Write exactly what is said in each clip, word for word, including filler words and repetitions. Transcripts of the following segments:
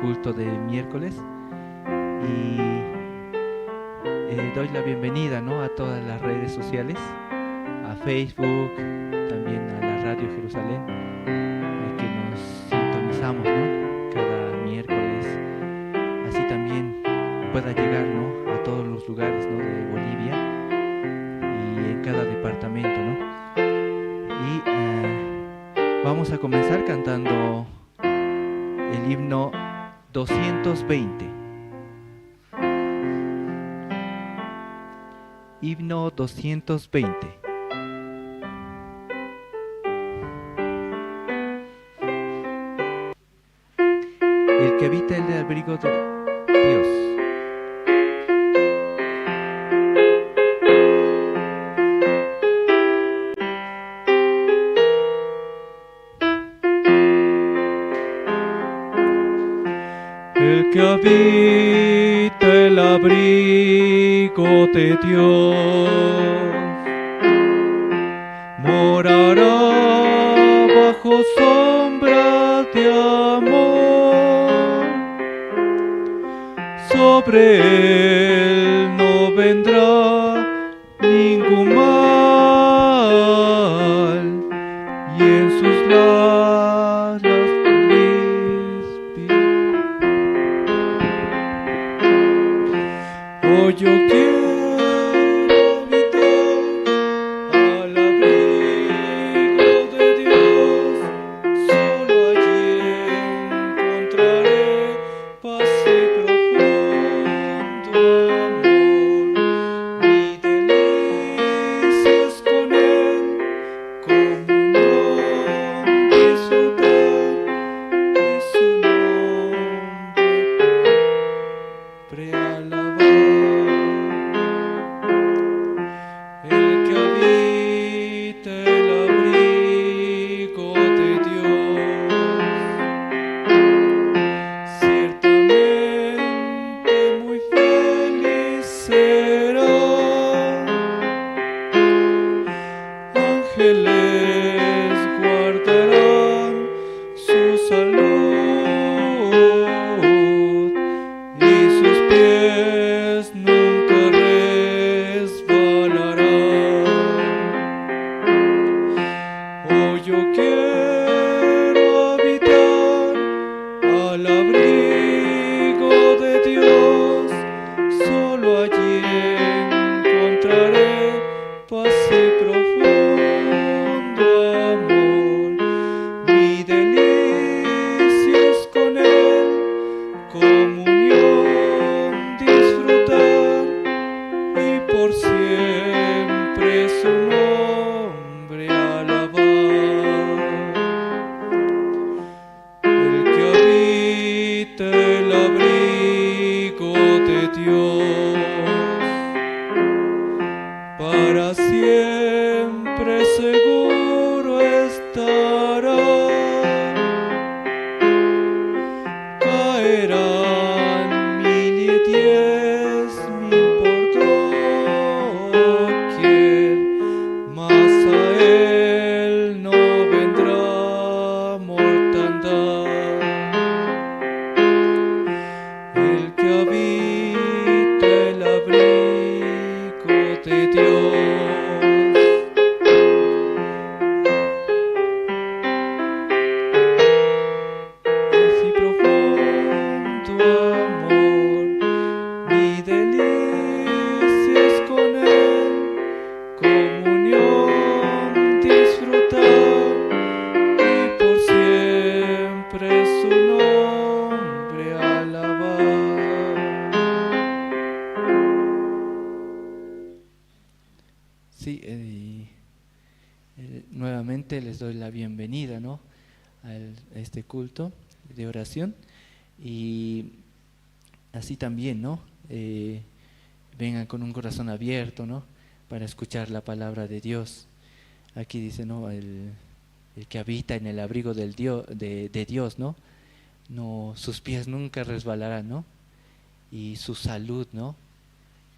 culto de miércoles. Y, eh, doy la bienvenida, ¿no? A todas las redes sociales, a Facebook, también a la Radio Jerusalén, eh, que nos sintonizamos, ¿no? Cada miércoles. Así también pueda llegar, ¿no? A todos los lugares, ¿no? De Bolivia y en cada departamento, ¿no? Y, eh, vamos a comenzar cantando el himno doscientos veinte. Himno doscientos veinte. El que habita en el abrigo de Dios. El que habita el abrigo de Dios morará bajo sombra de amor. Sobre él no vendrá ningún mal, y en sus lares feliz vivirá. Oh, yo quiero habitar al abrigo de Dios, solo allí encontraré paz y profundo amor. Mi delicia es con él comunión disfrutar y su nombre alabar. El que habita el abrigo de Dios, ciertamente muy feliz será. Ángeles guardarán su salud y sus pies nunca resbalarán. Oh, yo quiero habitar al abrigo de Dios, solo allí encontraré paz y profundo amor. Mi delicia es con él comunión disfrutar y por siempre su nombre alabar. El que habita el abrigo de Dios, para siempre seguro estará. Caerán mil y diez mil por doquier, mas a él no vendrá mortandad. El que habita el abrigo de Dios, así profundo amor, mi delicia es con él comunión disfrutar y por siempre su nombre alabar. Sí, eh, eh, nuevamente les doy la bienvenida, ¿no? Al, a este culto de oración. Y así también, ¿no? Eh, vengan con un corazón abierto, ¿no? Para escuchar la palabra de Dios. Aquí dice, ¿no? El, el que habita en el abrigo del Dio-, de, de Dios, ¿no? No, sus pies nunca resbalarán, ¿no? Y su salud, ¿no?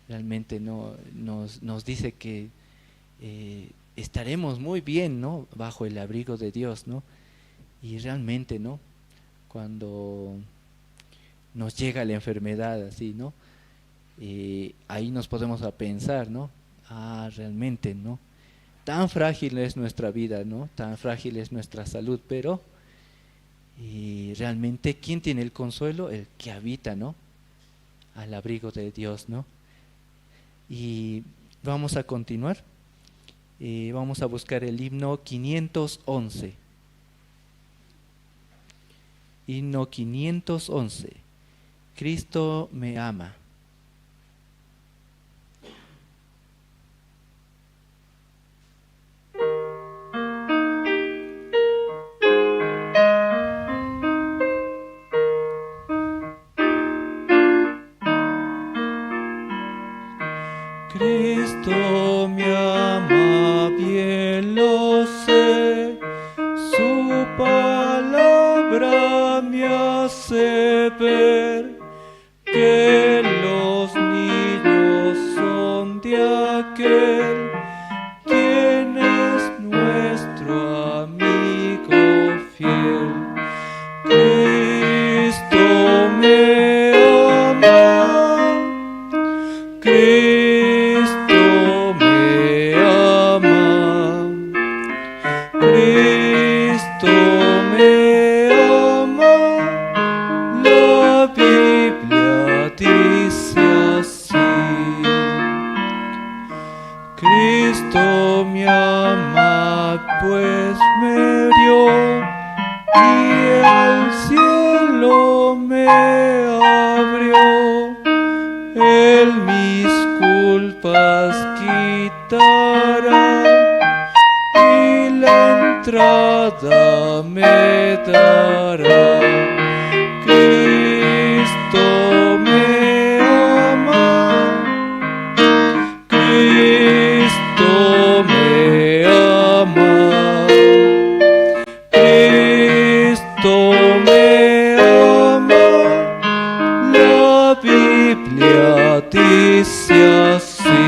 Realmente no, nos, nos dice que, eh, estaremos muy bien, ¿no? Bajo el abrigo de Dios, ¿no? Y realmente, ¿no? Cuando nos llega la enfermedad así, ¿no? Eh, ahí nos podemos a pensar, ¿no? Ah, realmente, ¿no? Tan frágil es nuestra vida, ¿no? Tan frágil es nuestra salud, pero, y realmente, ¿quién tiene el consuelo? El que habita, ¿no? Al abrigo de Dios, ¿no? Y vamos a continuar. Eh, vamos a buscar el himno quinientos once. Himno quinientos once. Cristo me ama. Cristo me ama, bien lo sé, su palabra me hace ver que los niños son de aquel quien es nuestro amigo fiel. Cristo me ama, Cristo me ama, Cristo me ama, la Biblia dice así. Cristo me ama, pues me dio y al cielo me abrió. Él mis culpas quitará y la entrada me dará. Cristo me ama, Cristo me ama, Cristo me ama, la Biblia dice así.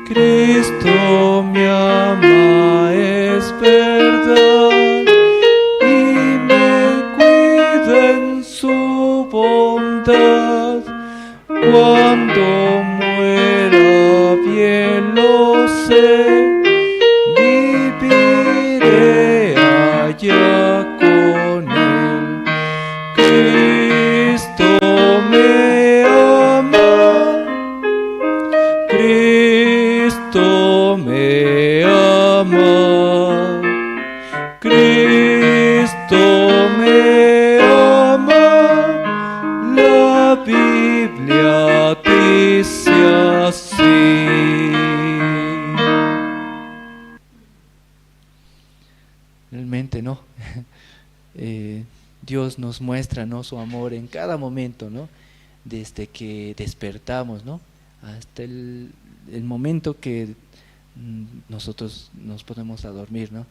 Cristo me ama, es verdad, y me cuida en su bondad. Cuando muera, bien lo sé, viviré allá con él. Cristo me ama, Cristo me ama, Cristo me ama, la Biblia dice así. Realmente, ¿no? Eh, Dios nos muestra, ¿no? Su amor en cada momento, ¿no? Desde que despertamos, ¿no? Hasta el, el momento que, mm, nosotros nos ponemos a dormir, ¿no?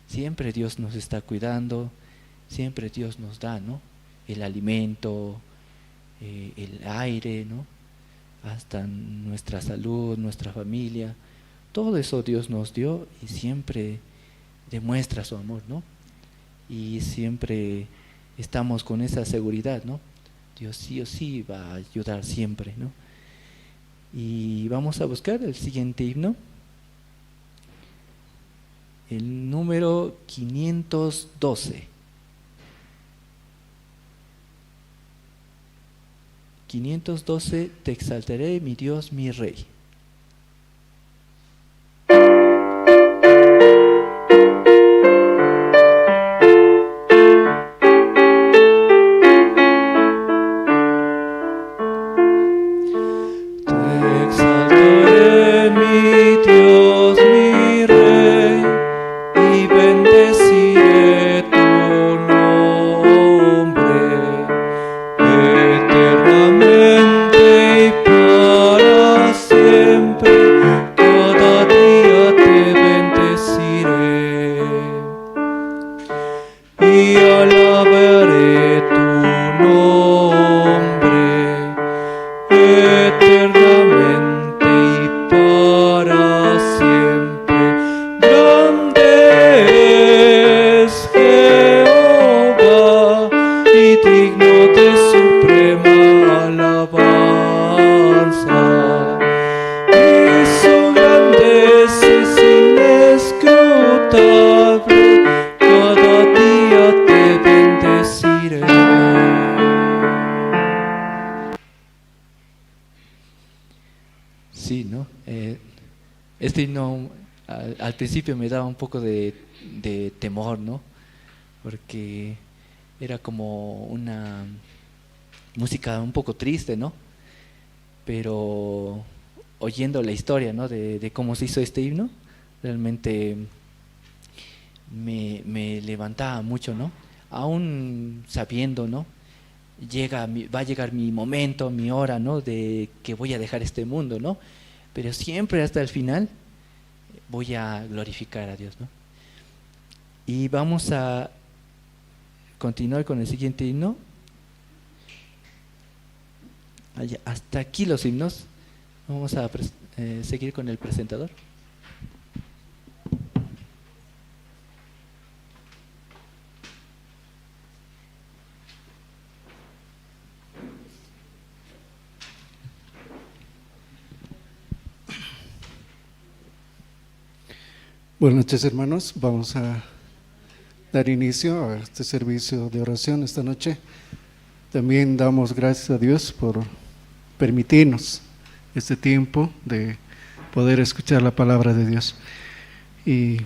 Siempre Dios nos está cuidando, siempre Dios nos da, ¿no? El alimento, eh, el aire, ¿no? Hasta nuestra salud, nuestra familia, todo eso Dios nos dio y siempre demuestra su amor, ¿no? Y siempre estamos con esa seguridad, ¿no? Dios sí o sí va a ayudar siempre, ¿no? Y vamos a buscar el siguiente himno, el número quinientos doce. Quinientos doce, Te exaltaré, mi Dios, mi Rey. Te exaltaré, mi Dios, mi Rey, y bendeciré tu nombre eternamente y para y digno de suprema alabanza. Y su grandeza es inescrutable, cada día te bendeciré. Sí, ¿no? Eh, este himno al, al principio me daba un poco de, de temor, ¿no? Porque era como una música un poco triste, ¿no? Pero oyendo la historia, ¿no? De, de cómo se hizo este himno, realmente me, me levantaba mucho, ¿no? Aún sabiendo, ¿no? Llega mi, va a llegar mi momento, mi hora, ¿no? De que voy a dejar este mundo, ¿no? Pero siempre hasta el final voy a glorificar a Dios, ¿no? Y vamos a continuar con el siguiente himno. Ay, hasta aquí los himnos. Vamos a pres-, eh, seguir con el presentador. Buenas noches, hermanos. Vamos a dar inicio a este servicio de oración esta noche. También damos gracias a Dios por permitirnos este tiempo de poder escuchar la palabra de Dios. Y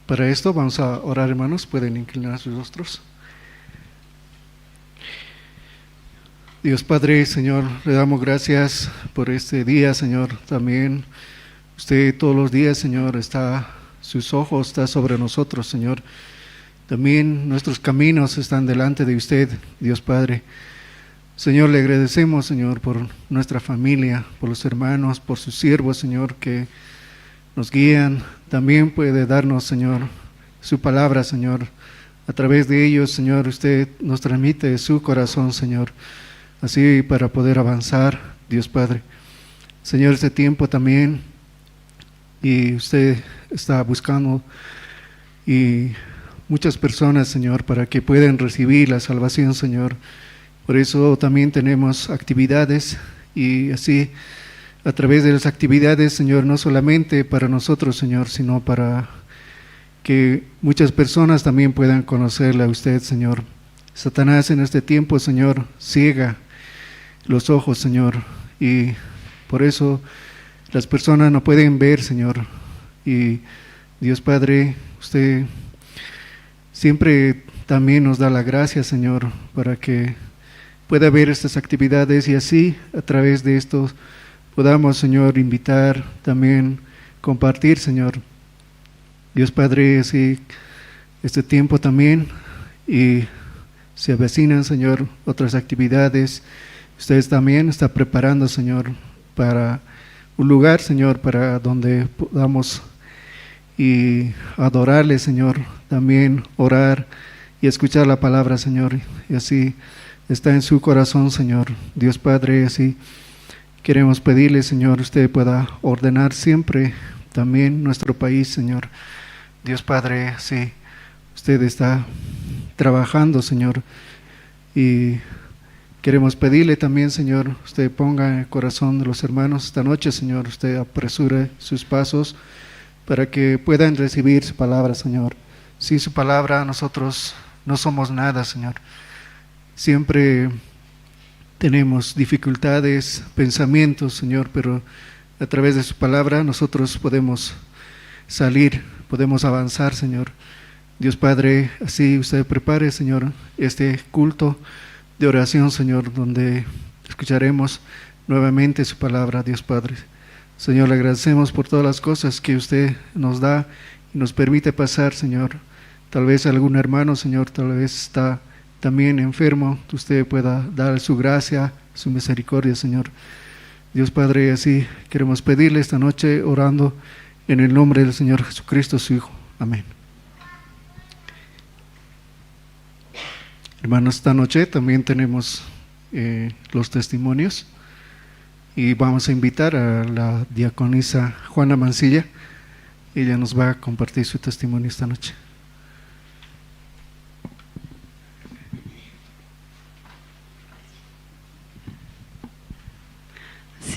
para esto vamos a orar, hermanos. Pueden inclinar sus rostros. Dios Padre, Señor, le damos gracias por este día, Señor. También usted todos los días, Señor, está, sus ojos está sobre nosotros, Señor. También nuestros caminos están delante de usted, Dios Padre. Señor, le agradecemos, Señor, por nuestra familia, por los hermanos, por sus siervos, Señor, que nos guían. También puede darnos, Señor, su palabra, Señor. A través de ellos, Señor, usted nos transmite su corazón, Señor. Así para poder avanzar, Dios Padre. Señor, este tiempo también, y usted está buscando y muchas personas, Señor, para que puedan recibir la salvación, Señor. Por eso también tenemos actividades y así a través de las actividades, Señor, no solamente para nosotros, Señor, sino para que muchas personas también puedan conocerle a usted, Señor. Satanás en este tiempo, Señor, ciega los ojos, Señor, y por eso las personas no pueden ver, Señor. Y Dios Padre, usted siempre también nos da la gracia, Señor, para que pueda ver estas actividades y así a través de esto podamos, Señor, invitar, también compartir, Señor. Dios Padre, así este tiempo también y se avecinan, Señor, otras actividades. Ustedes también están preparando, Señor, para un lugar, Señor, para donde podamos y adorarle, Señor, también orar y escuchar la palabra, Señor. Y así está en su corazón, Señor. Dios Padre, así queremos pedirle, Señor, usted pueda ordenar siempre también nuestro país, Señor. Dios Padre, así usted está trabajando, Señor. Y queremos pedirle también, Señor, usted ponga en el corazón de los hermanos esta noche, Señor, usted apresure sus pasos para que puedan recibir su palabra, Señor. Sin su palabra nosotros no somos nada, Señor. Siempre tenemos dificultades, pensamientos, Señor, pero a través de su palabra nosotros podemos salir, podemos avanzar, Señor. Dios Padre, así usted prepare, Señor, este culto de oración, Señor, donde escucharemos nuevamente su palabra, Dios Padre. Señor, le agradecemos por todas las cosas que usted nos da y nos permite pasar, Señor. Tal vez algún hermano, Señor, tal vez está también enfermo, que usted pueda dar su gracia, su misericordia, Señor. Dios Padre, así queremos pedirle esta noche orando en el nombre del Señor Jesucristo, su Hijo. Amén. Hermanos, esta noche también tenemos, eh, los testimonios y vamos a invitar a la diaconisa Juana Mancilla. Ella nos va a compartir su testimonio esta noche.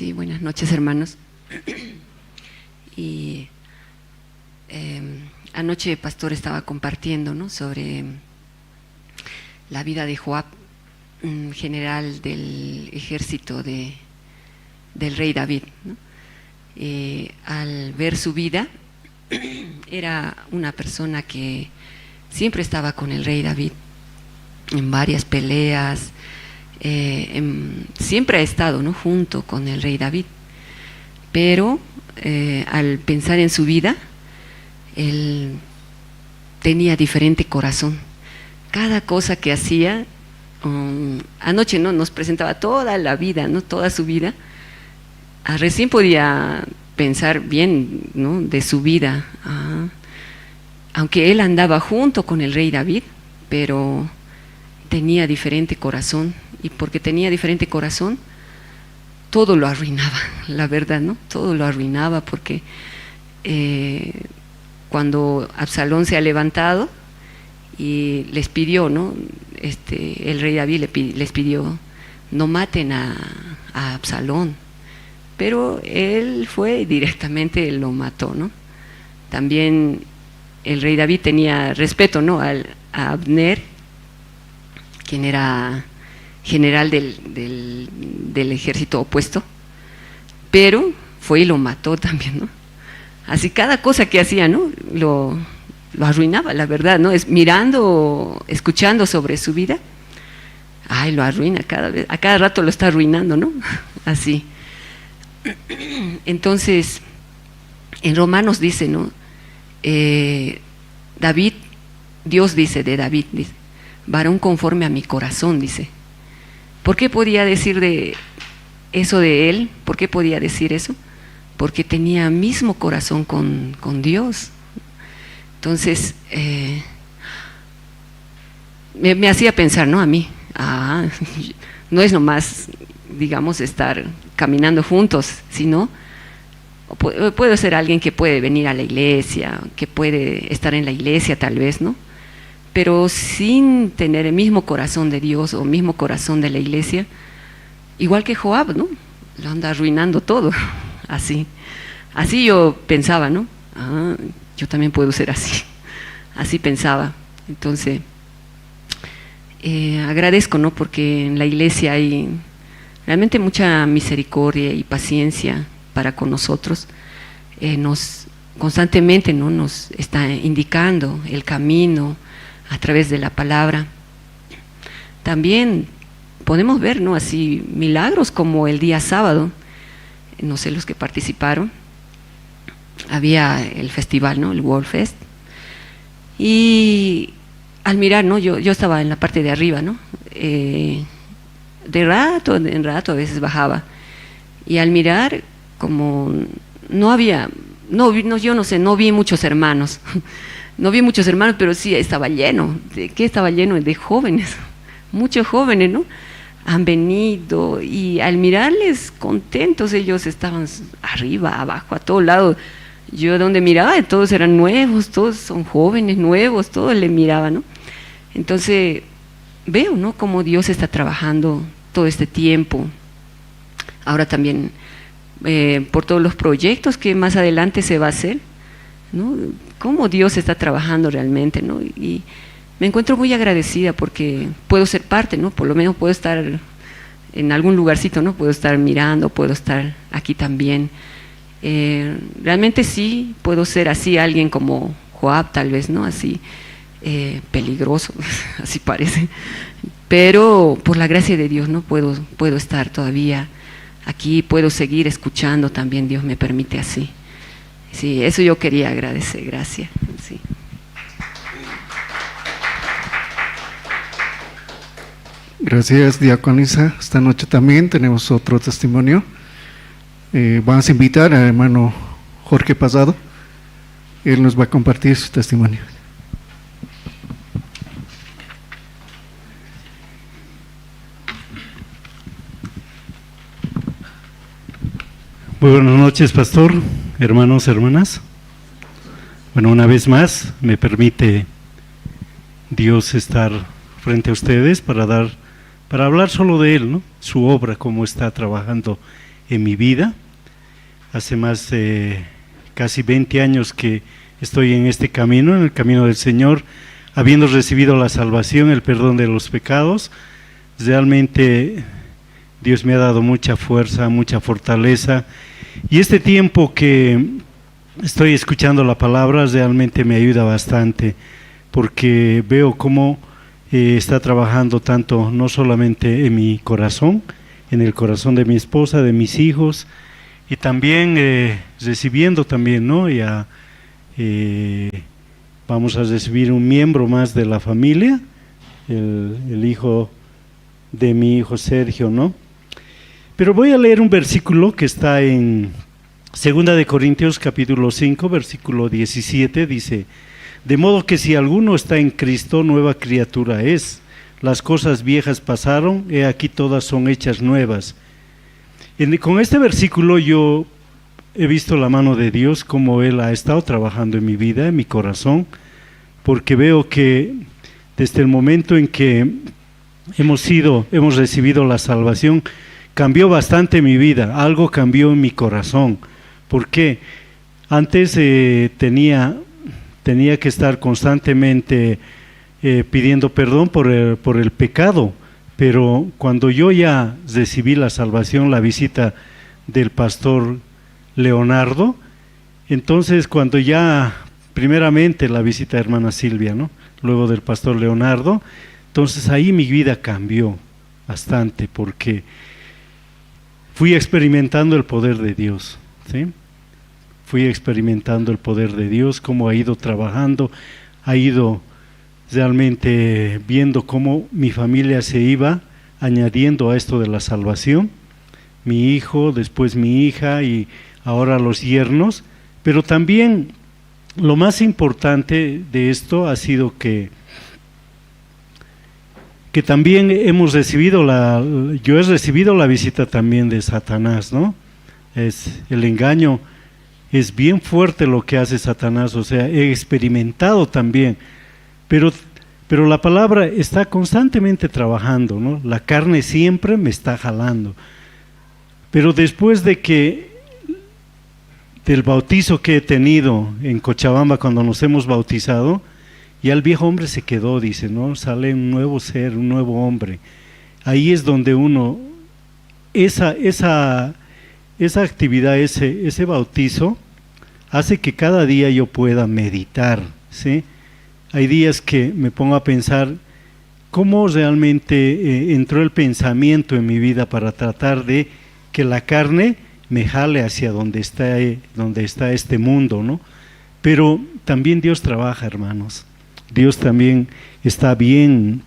Sí, buenas noches, hermanos. Y, em, anoche el pastor estaba compartiendo, ¿no?, sobre la vida de Joab, mm, general del ejército de, del rey David, ¿no? Eh, al ver su vida, era una persona que siempre estaba con el rey David, en varias peleas, eh, en, siempre ha estado, ¿no?, junto con el rey David. Pero, eh, al pensar en su vida, él tenía diferente corazón. Cada cosa que hacía, um, anoche, ¿no?, nos presentaba toda la vida, ¿no?, toda su vida. Ah, recién podía pensar bien, ¿no?, de su vida. Ah, aunque él andaba junto con el rey David, pero tenía diferente corazón. Y porque tenía diferente corazón, todo lo arruinaba, la verdad, ¿no? Todo lo arruinaba porque, eh, cuando Absalón se ha levantado y les pidió, ¿no? Este, el rey David le pi-, les pidió: "No maten a, a Absalón". Pero él fue y directamente lo mató, ¿no? También el rey David tenía respeto, ¿no?, al, a Abner, quien era general del, del, del ejército opuesto, pero fue y lo mató también, ¿no? Así cada cosa que hacía, ¿no?, lo, lo arruinaba, la verdad, ¿no? Es, mirando, escuchando sobre su vida, ay, lo arruina cada vez, a cada rato lo está arruinando, ¿no? Así. Entonces, en Romanos dice, ¿no? Eh, David, Dios dice de David, dice: "Varón conforme a mi corazón", dice. ¿Por qué podía decir de eso de él? ¿Por qué podía decir eso? Porque tenía mismo corazón con, con Dios. Entonces, eh, me, me hacía pensar, ¿no? A mí, ah, no es nomás, digamos, estar caminando juntos, sino o pu-, puedo ser alguien que puede venir a la iglesia, que puede estar en la iglesia tal vez, ¿no? Pero sin tener el mismo corazón de Dios o mismo corazón de la iglesia, igual que Joab, ¿no? Lo anda arruinando todo. Así. Así yo pensaba, ¿no? Ah, yo también puedo ser así. Así pensaba. Entonces, eh, agradezco, ¿no? Porque en la iglesia hay realmente mucha misericordia y paciencia para con nosotros. Eh, nos, constantemente, ¿no?, nos está indicando el camino a través de la palabra. También podemos ver, ¿no?, así milagros como el día sábado, no sé, los que participaron, había el festival, ¿no?, el World Fest. Y al mirar, ¿no?, yo, yo estaba en la parte de arriba, ¿no? Eh, de rato en rato a veces bajaba. Y al mirar, como no había, no vi, no, yo no sé, no vi muchos hermanos. No vi muchos hermanos, pero sí estaba lleno. ¿De qué estaba lleno? De jóvenes. Muchos jóvenes, ¿no? Han venido y al mirarles contentos, ellos estaban s-, arriba, abajo, a todo lado. Yo donde miraba, todos eran nuevos, todos son jóvenes, nuevos, todos le miraba, ¿no? Entonces, veo, ¿no?, cómo Dios está trabajando todo este tiempo. Ahora también, eh, por todos los proyectos que más adelante se va a hacer, ¿no? Cómo Dios está trabajando realmente, ¿no? Y me encuentro muy agradecida porque puedo ser parte, ¿no? Por lo menos puedo estar en algún lugarcito, ¿no? Puedo estar mirando, puedo estar aquí también. Eh, realmente sí puedo ser así, alguien como Joab, tal vez, ¿no? Así, eh, peligroso, así parece. Pero por la gracia de Dios, ¿no? Puedo, puedo estar todavía aquí, puedo seguir escuchando también, Dios me permite así. Sí, eso yo quería agradecer, gracias. Sí. Gracias, diaconisa. Esta noche también tenemos otro testimonio. Eh, vamos a invitar al hermano Jorge Pasado. Él nos va a compartir su testimonio. Muy buenas noches, pastor, hermanos, hermanas. Bueno, una vez más me permite Dios estar frente a ustedes para dar, para hablar solo de Él, ¿no? Su obra, cómo está trabajando en mi vida. Hace más de casi veinte años que estoy en este camino, en el camino del Señor, habiendo recibido la salvación, el perdón de los pecados. Realmente Dios me ha dado mucha fuerza, mucha fortaleza. Y este tiempo que estoy escuchando la palabra realmente me ayuda bastante, porque veo cómo eh, está trabajando tanto, no solamente en mi corazón, en el corazón de mi esposa, de mis hijos, y también eh, recibiendo también, ¿no? Ya eh, vamos a recibir un miembro más de la familia, el, el hijo de mi hijo Sergio, ¿no? Pero voy a leer un versículo que está en Segunda de Corintios capítulo cinco, versículo diecisiete, dice: "De modo que si alguno está en Cristo, nueva criatura es. Las cosas viejas pasaron, he aquí todas son hechas nuevas". En- con este versículo yo he visto la mano de Dios, cómo Él ha estado trabajando en mi vida, en mi corazón, porque veo que desde el momento en que hemos sido, hemos recibido la salvación, cambió bastante mi vida, algo cambió en mi corazón. ¿Por qué? Antes eh, tenía, tenía que estar constantemente eh, pidiendo perdón por el, por el pecado, pero cuando yo ya recibí la salvación, la visita del pastor Leonardo, entonces cuando ya primeramente la visita de hermana Silvia, ¿no? Luego del pastor Leonardo, entonces ahí mi vida cambió bastante porque fui experimentando el poder de Dios, ¿sí? Fui experimentando el poder de Dios, cómo ha ido trabajando, ha ido realmente viendo cómo mi familia se iba añadiendo a esto de la salvación, mi hijo, después mi hija y ahora los yernos, pero también lo más importante de esto ha sido que, que también hemos recibido la, yo he recibido la visita también de Satanás, ¿no? Es el engaño, es bien fuerte lo que hace Satanás, o sea, he experimentado también, pero, pero la palabra está constantemente trabajando, ¿no? La carne siempre me está jalando. Pero después de que del bautizo que he tenido en Cochabamba cuando nos hemos bautizado, ya el viejo hombre se quedó, dice, ¿no? Sale un nuevo ser, un nuevo hombre. Ahí es donde uno, esa, esa, esa actividad, ese, ese bautizo, hace que cada día yo pueda meditar, ¿sí? Hay días que me pongo a pensar cómo realmente eh, entró el pensamiento en mi vida para tratar de que la carne me jale hacia donde está, eh, donde está este mundo, ¿no? Pero también Dios trabaja, hermanos. Dios también está bien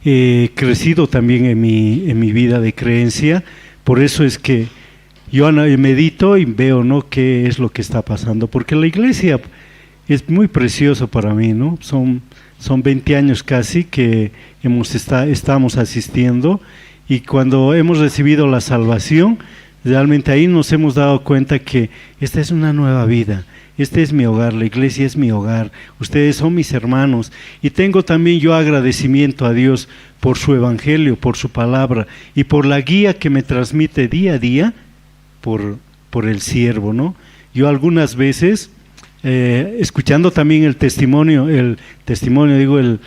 eh, crecido también en mi, en mi vida de creencia. Por eso es que yo ana- medito y veo, ¿no? Qué es lo que está pasando. Porque la iglesia es muy precioso para mí, ¿no? Son, son veinte años casi que hemos está, estamos asistiendo y cuando hemos recibido la salvación, realmente ahí nos hemos dado cuenta que esta es una nueva vida. Este es mi hogar, la iglesia es mi hogar, ustedes son mis hermanos y tengo también yo agradecimiento a Dios por su evangelio, por su palabra y por la guía que me transmite día a día por, por el siervo, ¿no? Yo algunas veces, eh, escuchando también el testimonio, el testimonio, digo, el,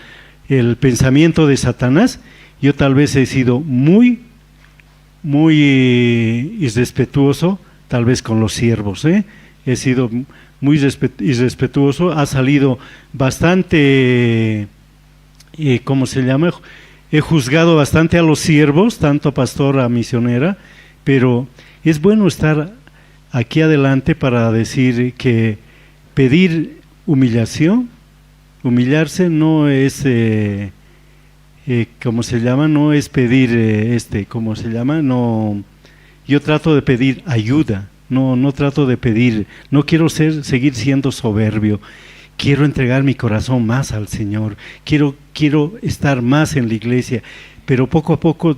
el pensamiento de Satanás, yo tal vez he sido muy, muy eh, irrespetuoso, tal vez con los siervos, ¿eh? He sido muy respet- irrespetuoso, ha salido bastante, eh, ¿cómo se llama? He juzgado bastante a los siervos, tanto a pastor, a misionera, pero es bueno estar aquí adelante para decir que pedir humillación, humillarse no es, eh, eh, ¿cómo se llama? No es pedir, eh, este, ¿cómo se llama? No, yo trato de pedir ayuda, no, no trato de pedir, no quiero ser, seguir siendo soberbio, quiero entregar mi corazón más al Señor, quiero, quiero estar más en la iglesia, pero poco a poco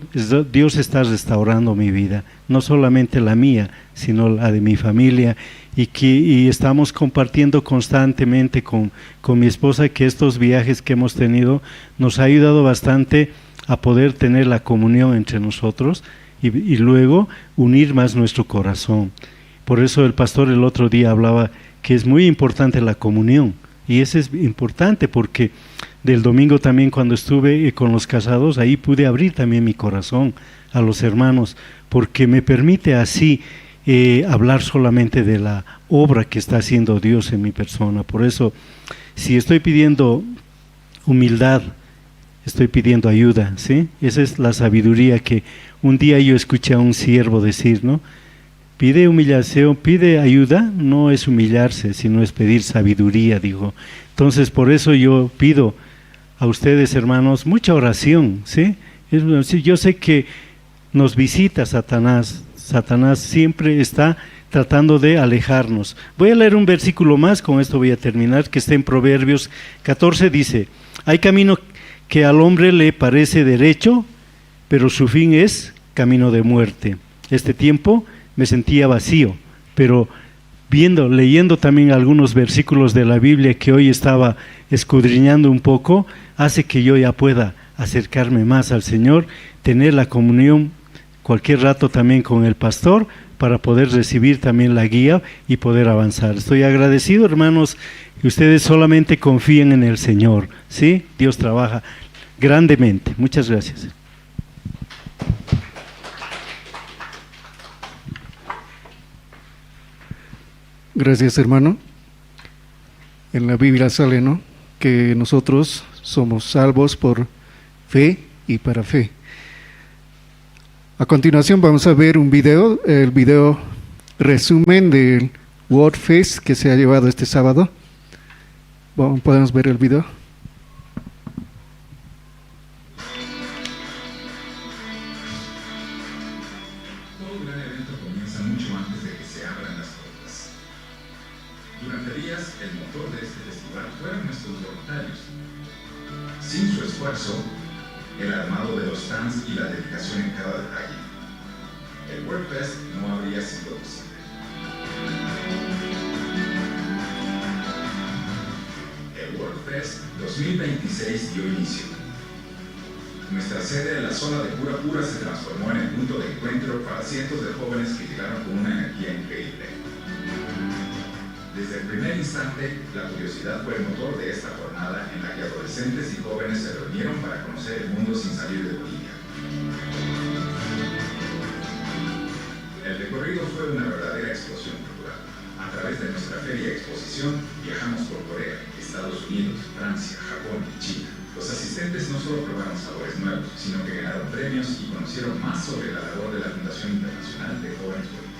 Dios está restaurando mi vida, no solamente la mía, sino la de mi familia, y que y estamos compartiendo constantemente con, con mi esposa que estos viajes que hemos tenido nos ha ayudado bastante a poder tener la comunión entre nosotros y, y luego unir más nuestro corazón. Por eso el pastor el otro día hablaba que es muy importante la comunión. Y eso es importante porque del domingo también cuando estuve, eh, con los casados, ahí pude abrir también mi corazón a los hermanos, porque me permite así, eh, hablar solamente de la obra que está haciendo Dios en mi persona. Por eso, si estoy pidiendo humildad, estoy pidiendo ayuda, ¿sí? Esa es la sabiduría que un día yo escuché a un siervo decir, ¿no? Pide humillación, pide ayuda, no es humillarse, sino es pedir sabiduría, dijo. Entonces, por eso yo pido a ustedes, hermanos, mucha oración, ¿sí? Es, sí, yo sé que nos visita Satanás. Satanás siempre está tratando de alejarnos. Voy a leer un versículo más, con esto voy a terminar, que está en Proverbios catorce, dice: "Hay camino que al hombre le parece derecho, pero su fin es camino de muerte". Este tiempo me sentía vacío, pero viendo, leyendo también algunos versículos de la Biblia que hoy estaba escudriñando un poco, hace que yo ya pueda acercarme más al Señor, tener la comunión cualquier rato también con el pastor para poder recibir también la guía y poder avanzar. Estoy agradecido, hermanos, que ustedes solamente confíen en el Señor, ¿sí? Dios trabaja grandemente. Muchas gracias. Gracias, hermano. En la Biblia sale, ¿no? Que nosotros somos salvos por fe y para fe. A continuación vamos a ver un video, el video resumen del World Fest que se ha llevado este sábado. Vamos, podemos ver el video. Todo gran evento comienza mucho antes de que se abran las puertas. Durante días, el motor de este festival fueron nuestros voluntarios. Sin su esfuerzo, el armado de los stands y la dedicación en cada detalle, el World Fest no habría sido posible. El World Fest dos mil veintiséis dio inicio. Nuestra sede en la zona de Pura Pura se transformó en el punto de encuentro para cientos de jóvenes que llegaron con una energía increíble. Desde el primer instante, la curiosidad fue el motor de esta jornada en la que adolescentes y jóvenes se reunieron para conocer el mundo sin salir de Bolivia. El recorrido fue una verdadera explosión cultural. A través de nuestra feria exposición, viajamos por Corea, Estados Unidos, Francia, Japón y China. Los asistentes no solo probaron sabores nuevos, sino que ganaron premios y conocieron más sobre la labor de la Fundación Internacional de Jóvenes Bolivianos.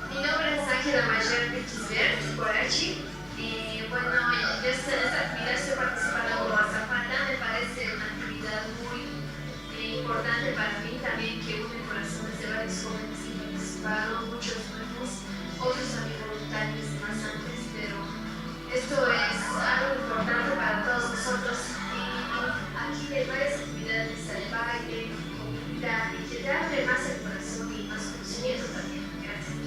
Mi nombre es Ángela Mayer Quisbert Corachi. Eh, bueno, yo en esta actividad estoy participando como azafata. Me parece una actividad muy, eh, importante para mí también, que une corazones de varios jóvenes que participaron, muchos nuevos, otros también voluntarios de más antes, pero esto es algo importante para todos nosotros. Y aquí hay varias actividades, hay baile, comida, y que te abre más el corazón y más conocimiento también. Gracias.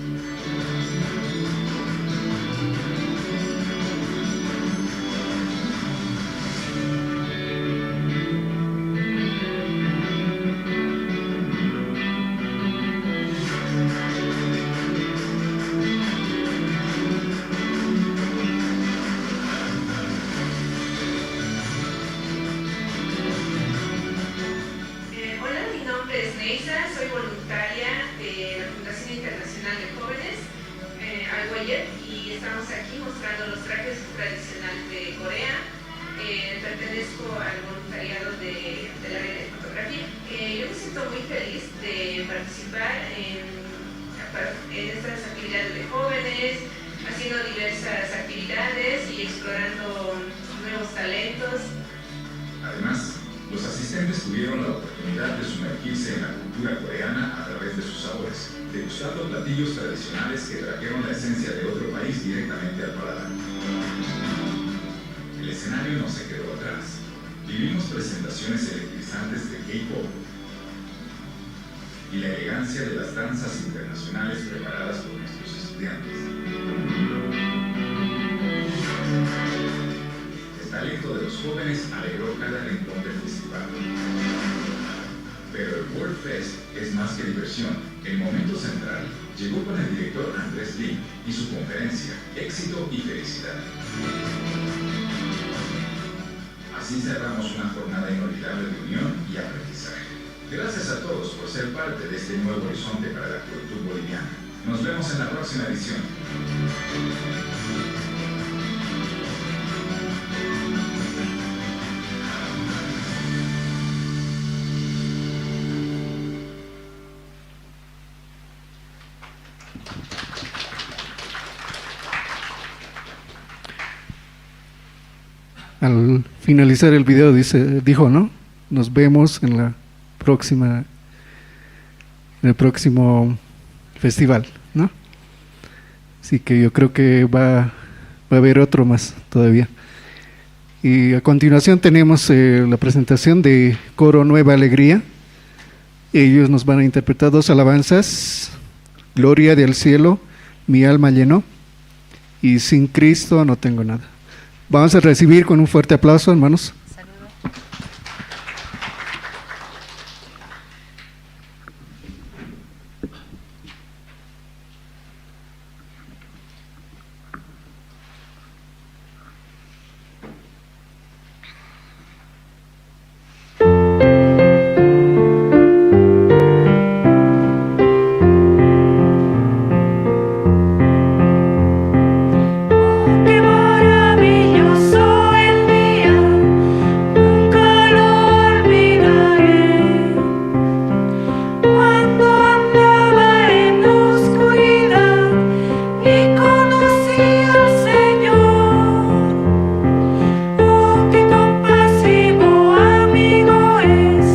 Eh, hola, mi nombre es Neisa, soy voluntaria de la Fundación Internacional de Jóvenes, eh, Aguayet, y estamos aquí mostrando los trajes tradicionales de Corea. Eh, pertenezco al voluntariado de, del área de fotografía. Eh, yo me siento muy feliz de participar en, en estas actividades de jóvenes, haciendo diversas actividades y explorando nuevos talentos. Además, los asistentes tuvieron la oportunidad de sumergirse en la cultura coreana a través de sus sabores, degustando platillos tradicionales que trajeron la esencia de otro país directamente al paladar. El escenario no se quedó atrás. Vivimos presentaciones electrizantes de K-pop y la elegancia de las danzas internacionales preparadas por nuestros estudiantes. El talento de los jóvenes alegró cada rincón del festival. Pero el World Fest es más que diversión. El momento central llegó con el director Andrés Lin y su conferencia, Éxito y Felicidad. Así cerramos una jornada inolvidable de unión y aprendizaje. Gracias a todos por ser parte de este nuevo horizonte para la juventud boliviana. Nos vemos en la próxima edición. Al finalizar el video dice, dijo, ¿no? Nos vemos en la próxima, en el próximo festival, ¿no? Así que yo creo que va, va a haber otro más todavía. Y a continuación tenemos, eh, la presentación de Coro Nueva Alegría. Ellos nos van a interpretar dos alabanzas, Gloria del cielo, mi alma llenó, y Sin Cristo no tengo nada. Vamos a recibir con un fuerte aplauso, hermanos. Qué maravilloso el día, nunca lo olvidaré. Cuando andaba en oscuridad y conocí al Señor. Oh, qué compasivo amigo es,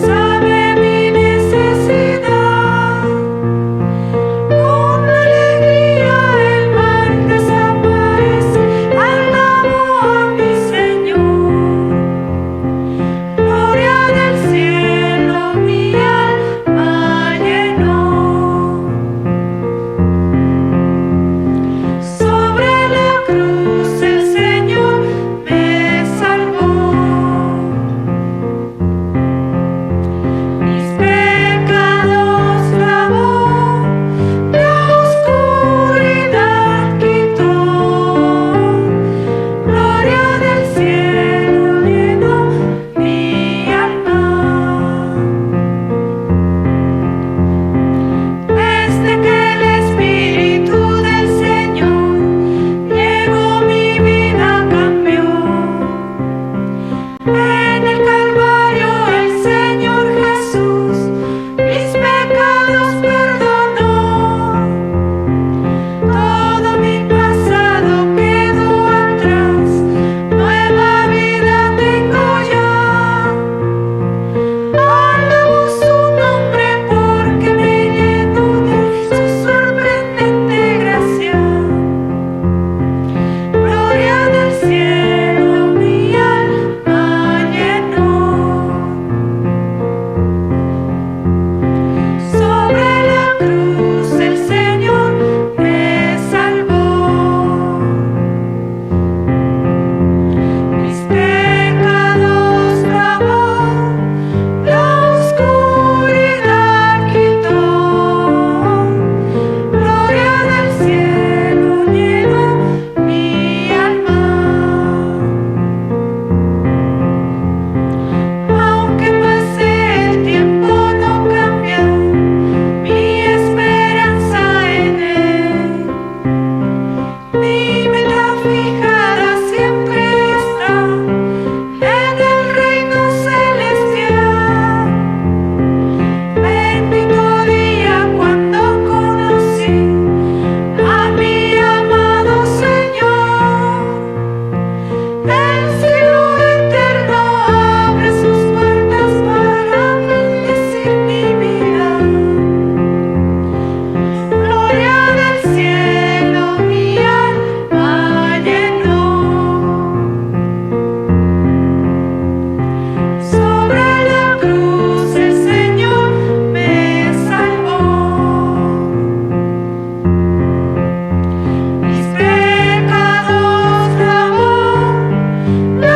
sabe mi necesidad. Con alegría el mal desaparece, alabo a mi Señor. Gloria del cielo mi alma llenó. Sobre la cruz el Señor me salvó. Mis pecados lavó, la oscuridad quitó. Gloria del cielo llenó mi alma. Desde que el Espíritu del Señor llegó, mi vida cambió. En el Calvario el Señor Jesús mis pecados perdonó. Todo mi pasado quedó atrás, nueva vida tengo ya. Alabo su nombre porque me llenó de su sorprendente gracia. Gloria del cielo mi alma llenó. Sobre la cruz el Señor me salvó. Mis pecados lavó, la oscuridad quitó. Gloria del cielo llenó mi alma. Aunque pase el tiempo, no cambia mi esperanza en él. Mi meta fijada siempre está en el reino celestial. Bendito día cuando conocí a mi amado Señor. El cielo eterno abre sus puertas para bendecir mi vida. Gloria del cielo mi alma llenó. Sobre la cruz el Señor me salvó. Mis pecados lavó, la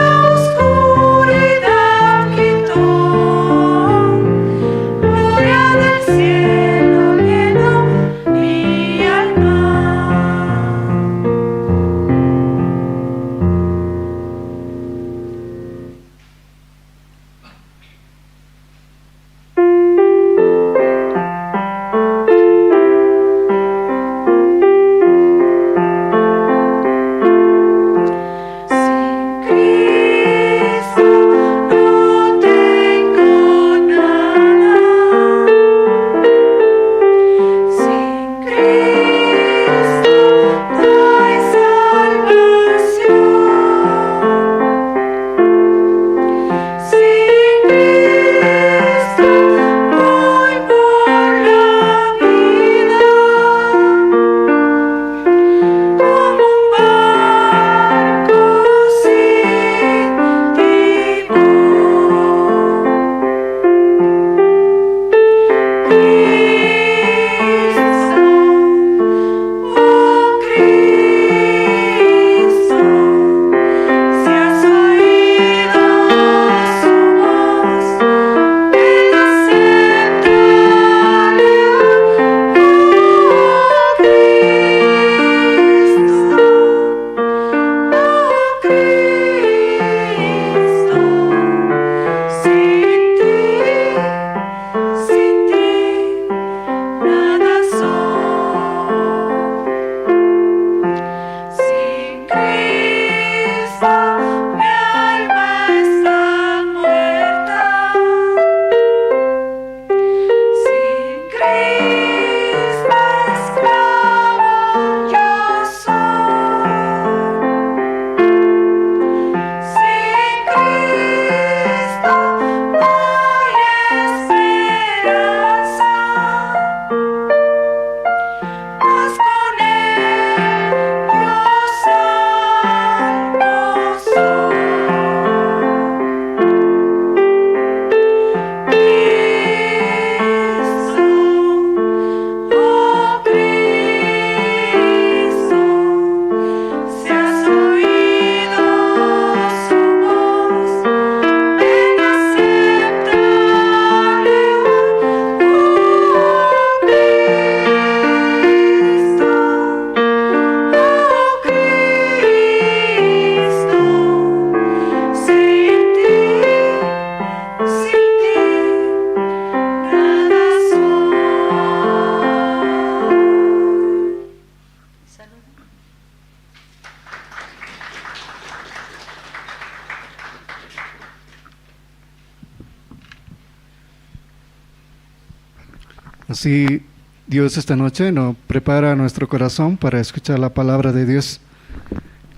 Sí, Dios esta noche nos prepara nuestro corazón para escuchar la palabra de Dios.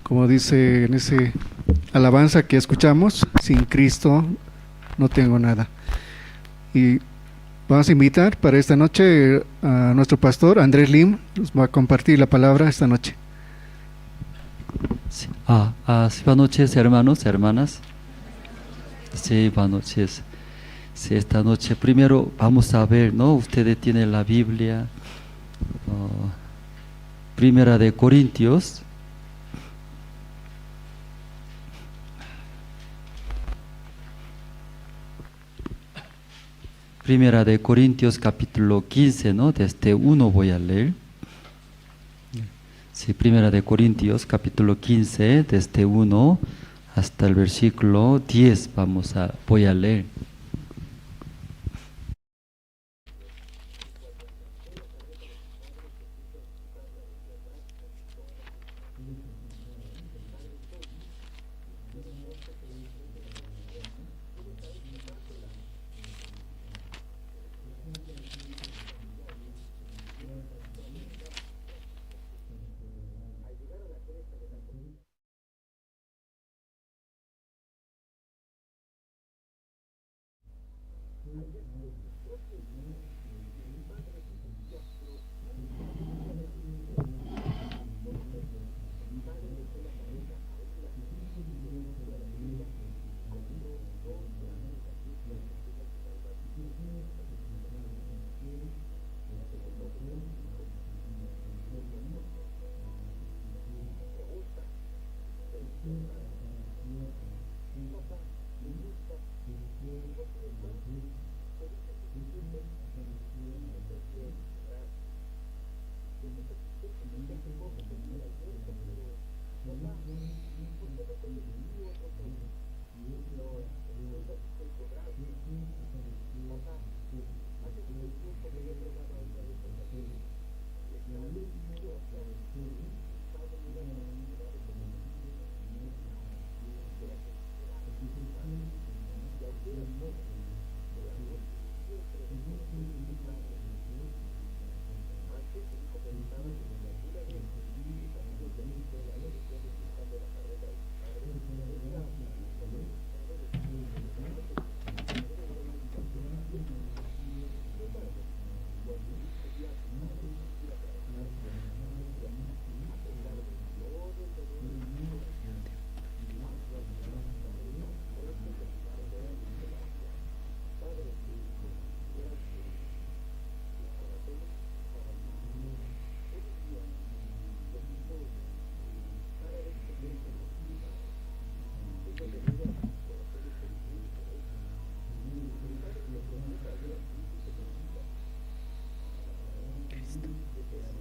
Como dice en ese alabanza que escuchamos, "Sin Cristo no tengo nada". Y vamos a invitar para esta noche a nuestro pastor Andrés Lim, nos va a compartir la palabra esta noche. Sí. Ah, ah, sí, buenas noches, hermanos, hermanas. Sí, buenas noches. Sí, esta noche primero vamos a ver, ¿no? Ustedes tienen la Biblia, ah, Primera de Corintios. Primera de Corintios capítulo quince, ¿no? Desde uno voy a leer. Sí, Primera de Corintios capítulo quince, desde uno hasta el versículo diez, vamos a, voy a leer.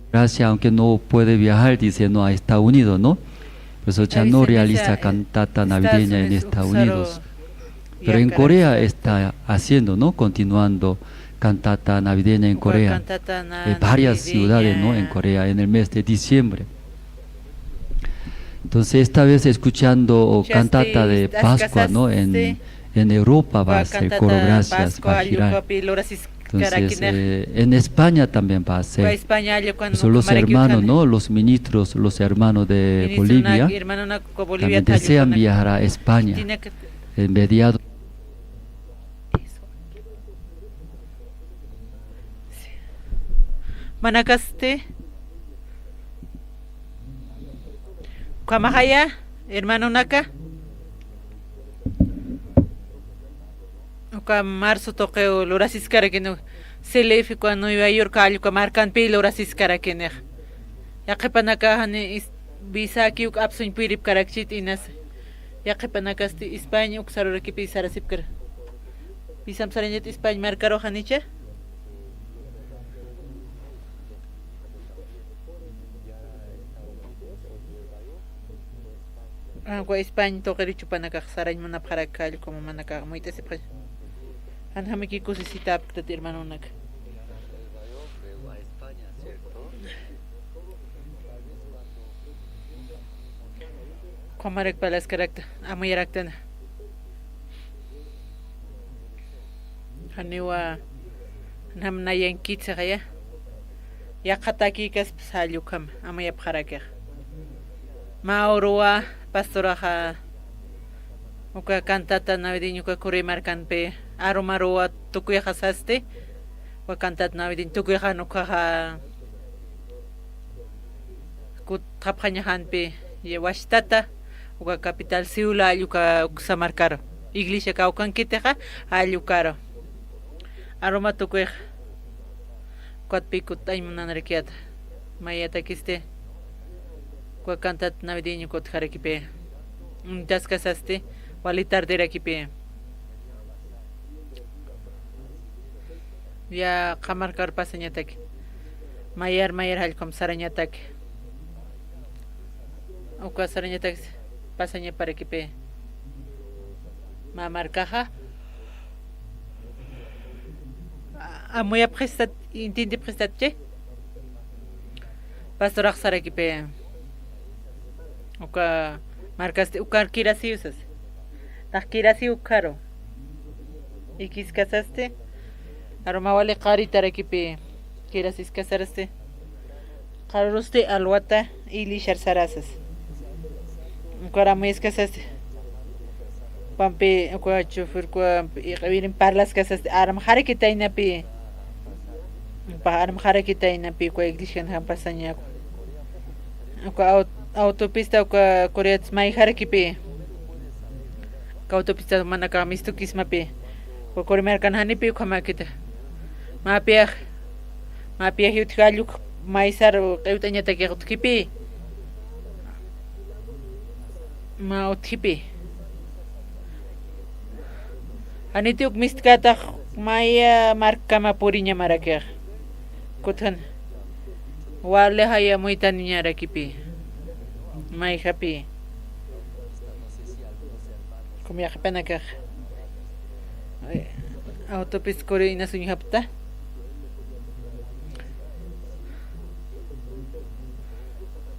Gracia, aunque no puede viajar, dice, ¿no? A Estados Unidos, ¿no? Por eso ya no realiza cantata navideña en Estados Unidos. Pero en Corea está haciendo, ¿no? Continuando cantata navideña en Corea. Eh, varias ciudades, ¿no? En Corea, en el mes de diciembre. Entonces, esta vez escuchando cantata de Pascua, ¿no? En, en Europa va a ser coro gracias, va a girar. Entonces, eh, en España también va a ser. Son los hermanos, ¿no? Los ministros, los hermanos de Bolivia también desean viajar a España en mediados. Manakasti. Ukhamaya, hermanonaka. Uka marzo tuqiw lurasiskarakini, Celef uka Nueva York allqu markanpi lurasiskarakini. Yaqhipanaka jani is-, visaki uk apsuñ puripkarakchit inas. Yaqhipanakasti España uk sarurakipi sarasipkar. Visamp sarañat España markarux janicha. Ah, uka España tuqir jupanakax sarañ munapxarak, allqu mamanakax muyt'asipxañ. Jan jamiki kusisitapktat hermanonaka. Ukhamarak parlaskarakta, amuyaraktana. Janiwa Namnayankitsa jaya. Yaqatakïkaspas jall ukham amuyapxarakix. Mä uruwa pastoraxa uka cantata navideño uka Curi markanpi arumaruwa tukuyxasasti. Uka cantata navideño tukuyxan ukhaxa kutxapxañaxanpi, ya washtata uka capital Seul jall uka uksa markaru. Iglesia kawkankitixa jall ukaru. Aruma tukuyx. Ukatpi kut'añ munanrakiyäta. Mayatakisti uka cantata navideño kutjarakipï. Untaskasasti wali tarderakipï. Ya qhamarkar pasañataki. Mayar mayar jallkum sarañataki. Uka sarañataki pasañaparakipï. Mä markaxa amuyapxistat, intintipxistatchi. Pastorax sarakipï. Uka markasti ukar kirasiw sas. Taq kirasiw ukharu. Ikiskasasti. Aruma wali qaritarakipï. Kirasiskasarasti. Qarurusti alwata iglesiar sarasas. Ukar amuyaskasasti. Pampi uka chofer uka iq'iwirin parlaskasasti. Armxarakitaynapi. Upa armxarakitaynapi uka iglesian jan pasañaku. Uka au-, autopista uka Corea mayjarakipï. Uka autopista manakax mistukismapi. Uka Curi markan janipï ukhamäkiti. Mä piyax, mä piyax utji jall uk maysar q'iwt'añatakix utjipï. Mä utjipï. Janiti uk mistkätax maya markama puriñamarakix. Kutjan. Wali jaya muytaniñarakipï. Mayjapï. Kum yaqhipanakax. Autopista Curi inas uñjapxta.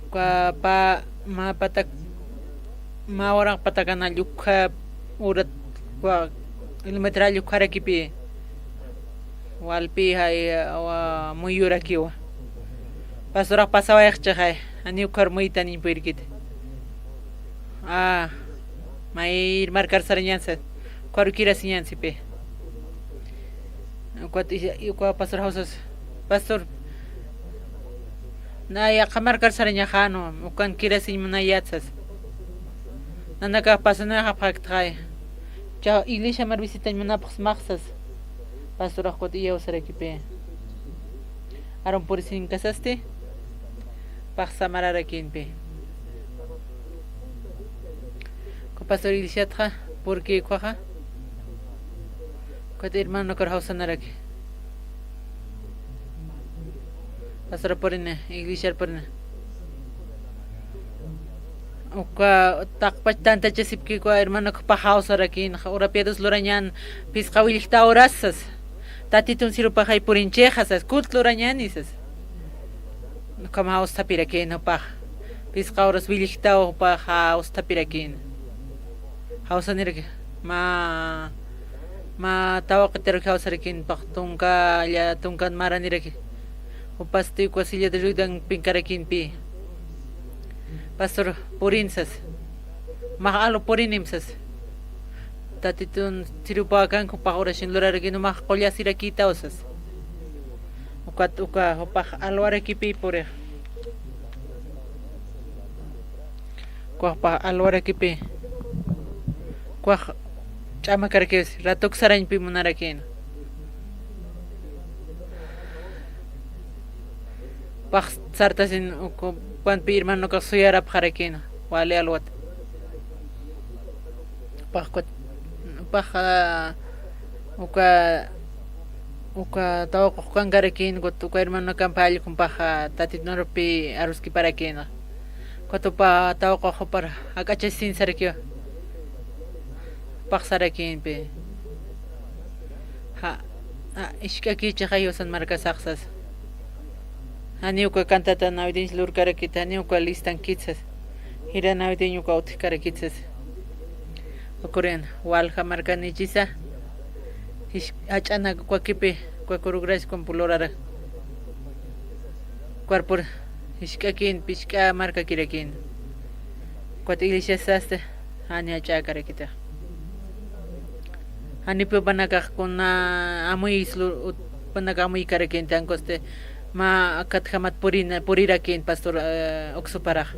Uka pä, mä patak, mä uraq patakan jall ukha urat, uka kilómetro jall ukharakipï. Walpï jay, wa, muyurakiwa. Pastorax pasawayxchixay, janiw ukhar muytaniñ purirkiti. A, mayir markar sarañansa, ukharu kirasiñansipï. Ukat, uka pastor jawsas, pastor, naya qhamarkar sarañaxänu, ukan kirasiñ munayät sas. Nanakax pasanayxapxaktxay. Cha iglesia mar visitañ munapxsmax sas. Pastorax ukat iyawsarakipï. Arum purisinkasasti, pax samararakïnpï. Uka pastor iglesiatxa, porque ukhaxa, ukat hermanokar jawsanaraki. Pastor purina, iglesiar purina. Uka taqpach tantachasipki uka hermano ukhapax jawsarakïn, urapiadus lurañän, phisqa willjta urasas. Tatitun sirupaxay purinchixa sas, kult lurañäni sas. Ukham jawsthapirakïn jupax. Phisqa uras willjtaw jupax jawsthapirakïn. Jawsaniraki, mä, mä tawaqitarak jawsarakïn, pax tunka, lla tunkan maraniraki. Jupasti uka silla de ruedan pinkarakïnpï. Pastor, purin sas. Max alu purinim sas. Tatitun sirupawakank jupax oración lurarakïn, max qullasirakïtaw sas. Ukat uka jupax alwarakipï purix. Ukax jupax alwarakipï. Ukax ch'amakarakis, ratuk sarañpï munarakïn. Pax sartasin ukanpï hermanokax suyarapxarakïn, wali alwat. Pax ukat, pax, a, uka, uka tawaqux kankarakïn, ukat uka hermanokamp jallkum pax, a, Tatitunarupï aruskiparakïn. Ukat jupa tawaqux jupar jak'achasin sarakiwa. Pax sarakïnpï. Ja, a, isk'akichixay jawsan markasax sas. Janiw uka cantata navideño lurkarakit, janiw uka listankit sas. Jira navideño uka utjkarakit sas. Ukurian, walja markanichisa. Jach'anak ukakipi. Uka kurugraskump lurara. Cuerpor jisk'akin, pisk'a markakirakïn. Ukat iglesias sasti, jani jach'äkarakitix. Janipi jupanakax kuna amuy islu, ut-, jupanakax amuykarakïn, tankusti mä akatjamat purina, purirakïn pastor, eh, uksuparax.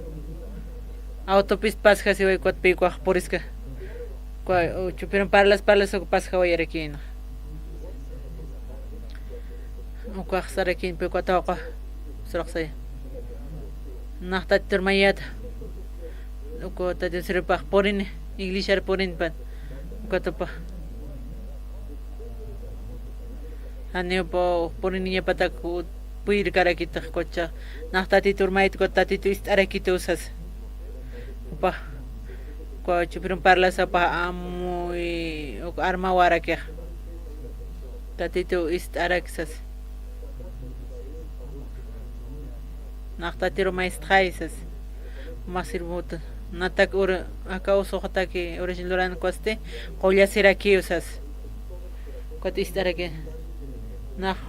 Autopista pasjasiway, ukat pï ukax puriska. Uka, u, chupirun parlas, parlas, uka pasjawayarakïn. Ukax sarakïnpi uka tawqa, suraqsay. Nax Tatitur mayata. Uka Tatitur sirvipax purini, iglesiar purinpan. Uka tupa. Janiw upa puriniñapatak puyirkarakitix ukacha. Nax Tatitur mayat uka Tatitu ist'arakituw sas. Upa, uka chupirun parlasa upa amuy, uka armawarakix. Tatitu ist'arak sas. Nax Tatiru maestxay sas. Masirmut. Natak ur, aka usuxataki oración lurankusti, qullasirakiw sas. Ukat ist'araki. Nax.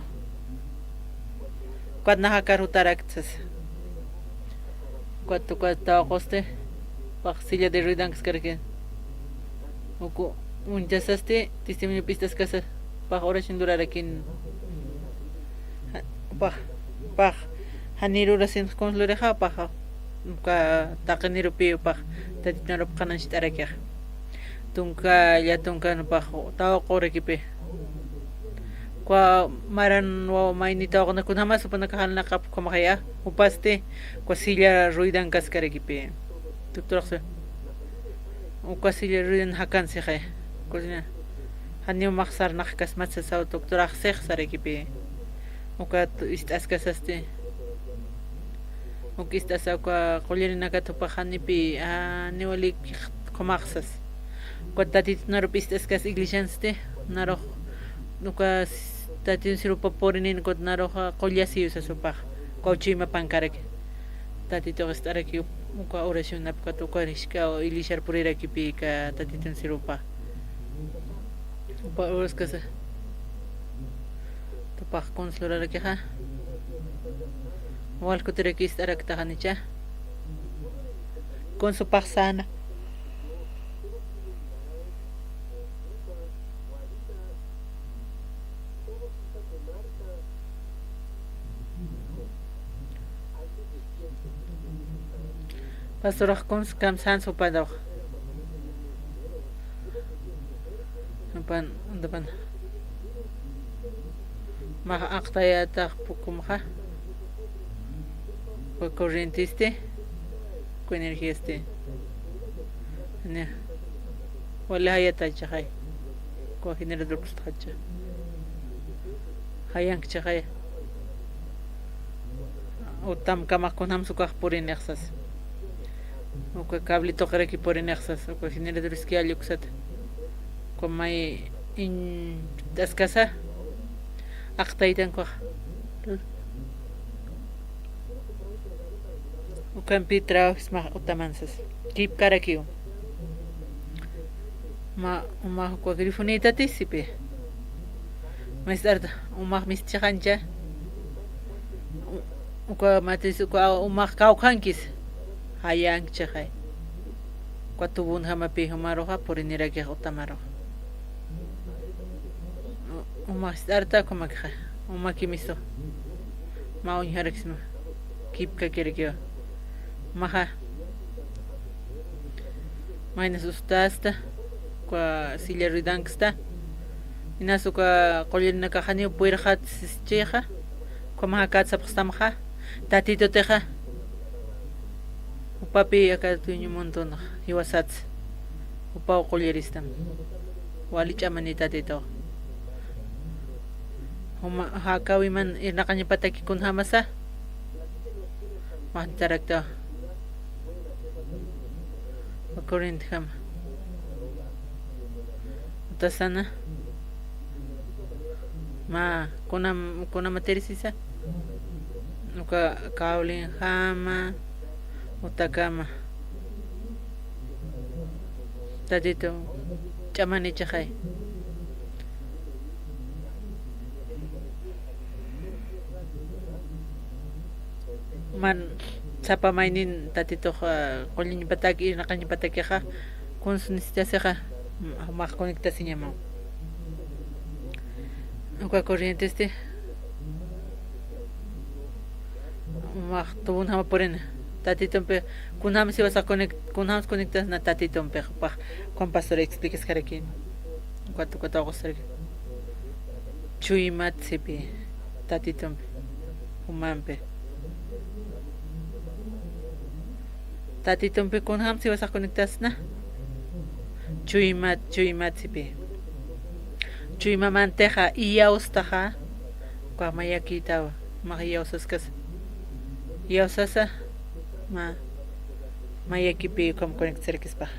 Ukat nax akar jutarakta sas. Ukat, ukat tawqusti, pax silla de ruedankaskarakin. Uku, uñchasasti, testimonio p'ist'askasa, pax oración lurarakin. Ja, pax, pax, janir oración kuns lurixa, paxa, uka taqinirupi, pax, Tatitun arup qanancht'arakixa. Tunka, ya tunka, pax, tawqurakipi. Uka maran wawa mayni tawquna kunjamas jupanakax jalnaqapxi ukhamaxaya, jupasti, uka silla ruedankaskarakipi. Doctorax, uka silla ruedan jakansixay. Uka silla, janiw max sarnaqkasmat sasa, doctorax six sarakipi. Ukat ist'askasasti. Uk ist'asa uka qullirinakat jupax janipi, a, niwalik qhumax sas. Ukat Tatitun arup ist'askas iglesiansti, narux, uka s-, Tatitun sirupa purinin ukat narux qullasiw sas jupax, uka uchuy mapankarak. Tatitux ist'araki uka oracionap ukat uka jisk'a iglesiar purirakipi aka Tatitun sirupa. Upa uraskasa. Tupax kuns lurarakixa. Wal kutiraki ist'arakta janicha. Kuns jupax sana. Pastorax kuns kamsans jupanux. Jupan, jupan. Max aqtayatax ukhamaxa. Uka corrientesti, uka energiasti. Ni, wali jayatachaxay. Uka generador kustxacha. Jayankchaxay. Utamkamax kunjams ukax purinix sas. Uka cable tuqiraki purinix sas. Uka generador iskiyalli uksat. Uka may iñt'askasa. Aqtaytan ukax. Ukampi trabajismax utaman sas. Kipkarakiw. Ma, umax uka grifonitatisipi. Mist'arta, umax mistchixancha. U-, uka matis, uka umax kawkhankis. Jayankchixay. Uka tubunjamapi jumaruxa, purinirakix utamaruxa. U-, umax ist'arta, ukhamakixa. Umaki mistu. Mä uñjaraksma. Kipkakirakiwa. Maxa. Maynas ustasta, uka silla ruedanksta. Inas uka qullirinakax janiw puyrxat sischixa. Ukhamaxa kat sapxstamxa. Tatitutixa. Jupapi aka dueño mundonax jiwasats. Jupaw qulliristam. Wali ch'amani Tatitux. Juma, jakawiman irnaqañapataki kunjamasa. Majnitarakta. Corrientjama. Utasana. Ma, kunam, kunamatirisisa. Uka cawlinjama. Utakama. Tatitu, ch'amanichaxay. Man sapa maynin Tatitux, ah, qulliñpatak, irnaqañpatakixa, kuns necesitasixa, mm, jumax conectasiñamaw. Uka corrientesti, jumax tubunjama purina. Tatitumpi, kunjams jiwasax conect-, kunjams conectasna Tatitumpi, jupax, jupax pastor explicaskarakïn. Ukat, ukat tawaqusaraki. Chuymat sipi, Tatitumpi, jumampi. Tatitumpi kunjams jiwasax conectasna. Chuymat, chuymat sipi. Chuymamantixa, iyawstaxa, ukax mayakïtawa, mä iyawsaskas. Iyawsasa, mä, mayakipi ukham conectasarakispax.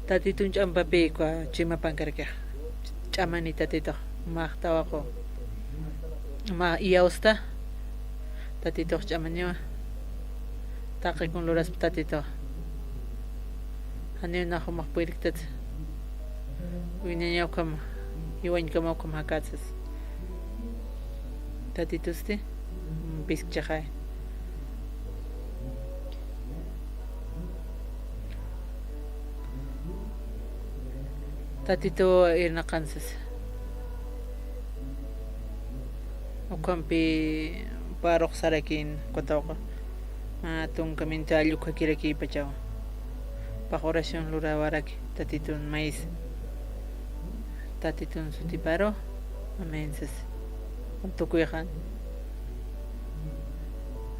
Tatitun ch'ampapi, ukha chuymapankarakix. Ch'amani Tatitux, mä tawaqu. Mä iyawsta. Tatitux ch'amaniwa. Taqi kun luraspa Tatitux. Janiw nax jumax puyriktat. Wiñañaw ukham, jiwañkamaw ukham jakätsas. Tatitusti, mm, piskchixay. Tatitu irnaqansas. Ukhampi parux sarakïn, uka tawaqu. Ah, tunka minti allukhakirakïpachaw. Pax oración lurawaraki, Tatitun mayis. Tatitun sutiparu, amén sas. Tukuyxan.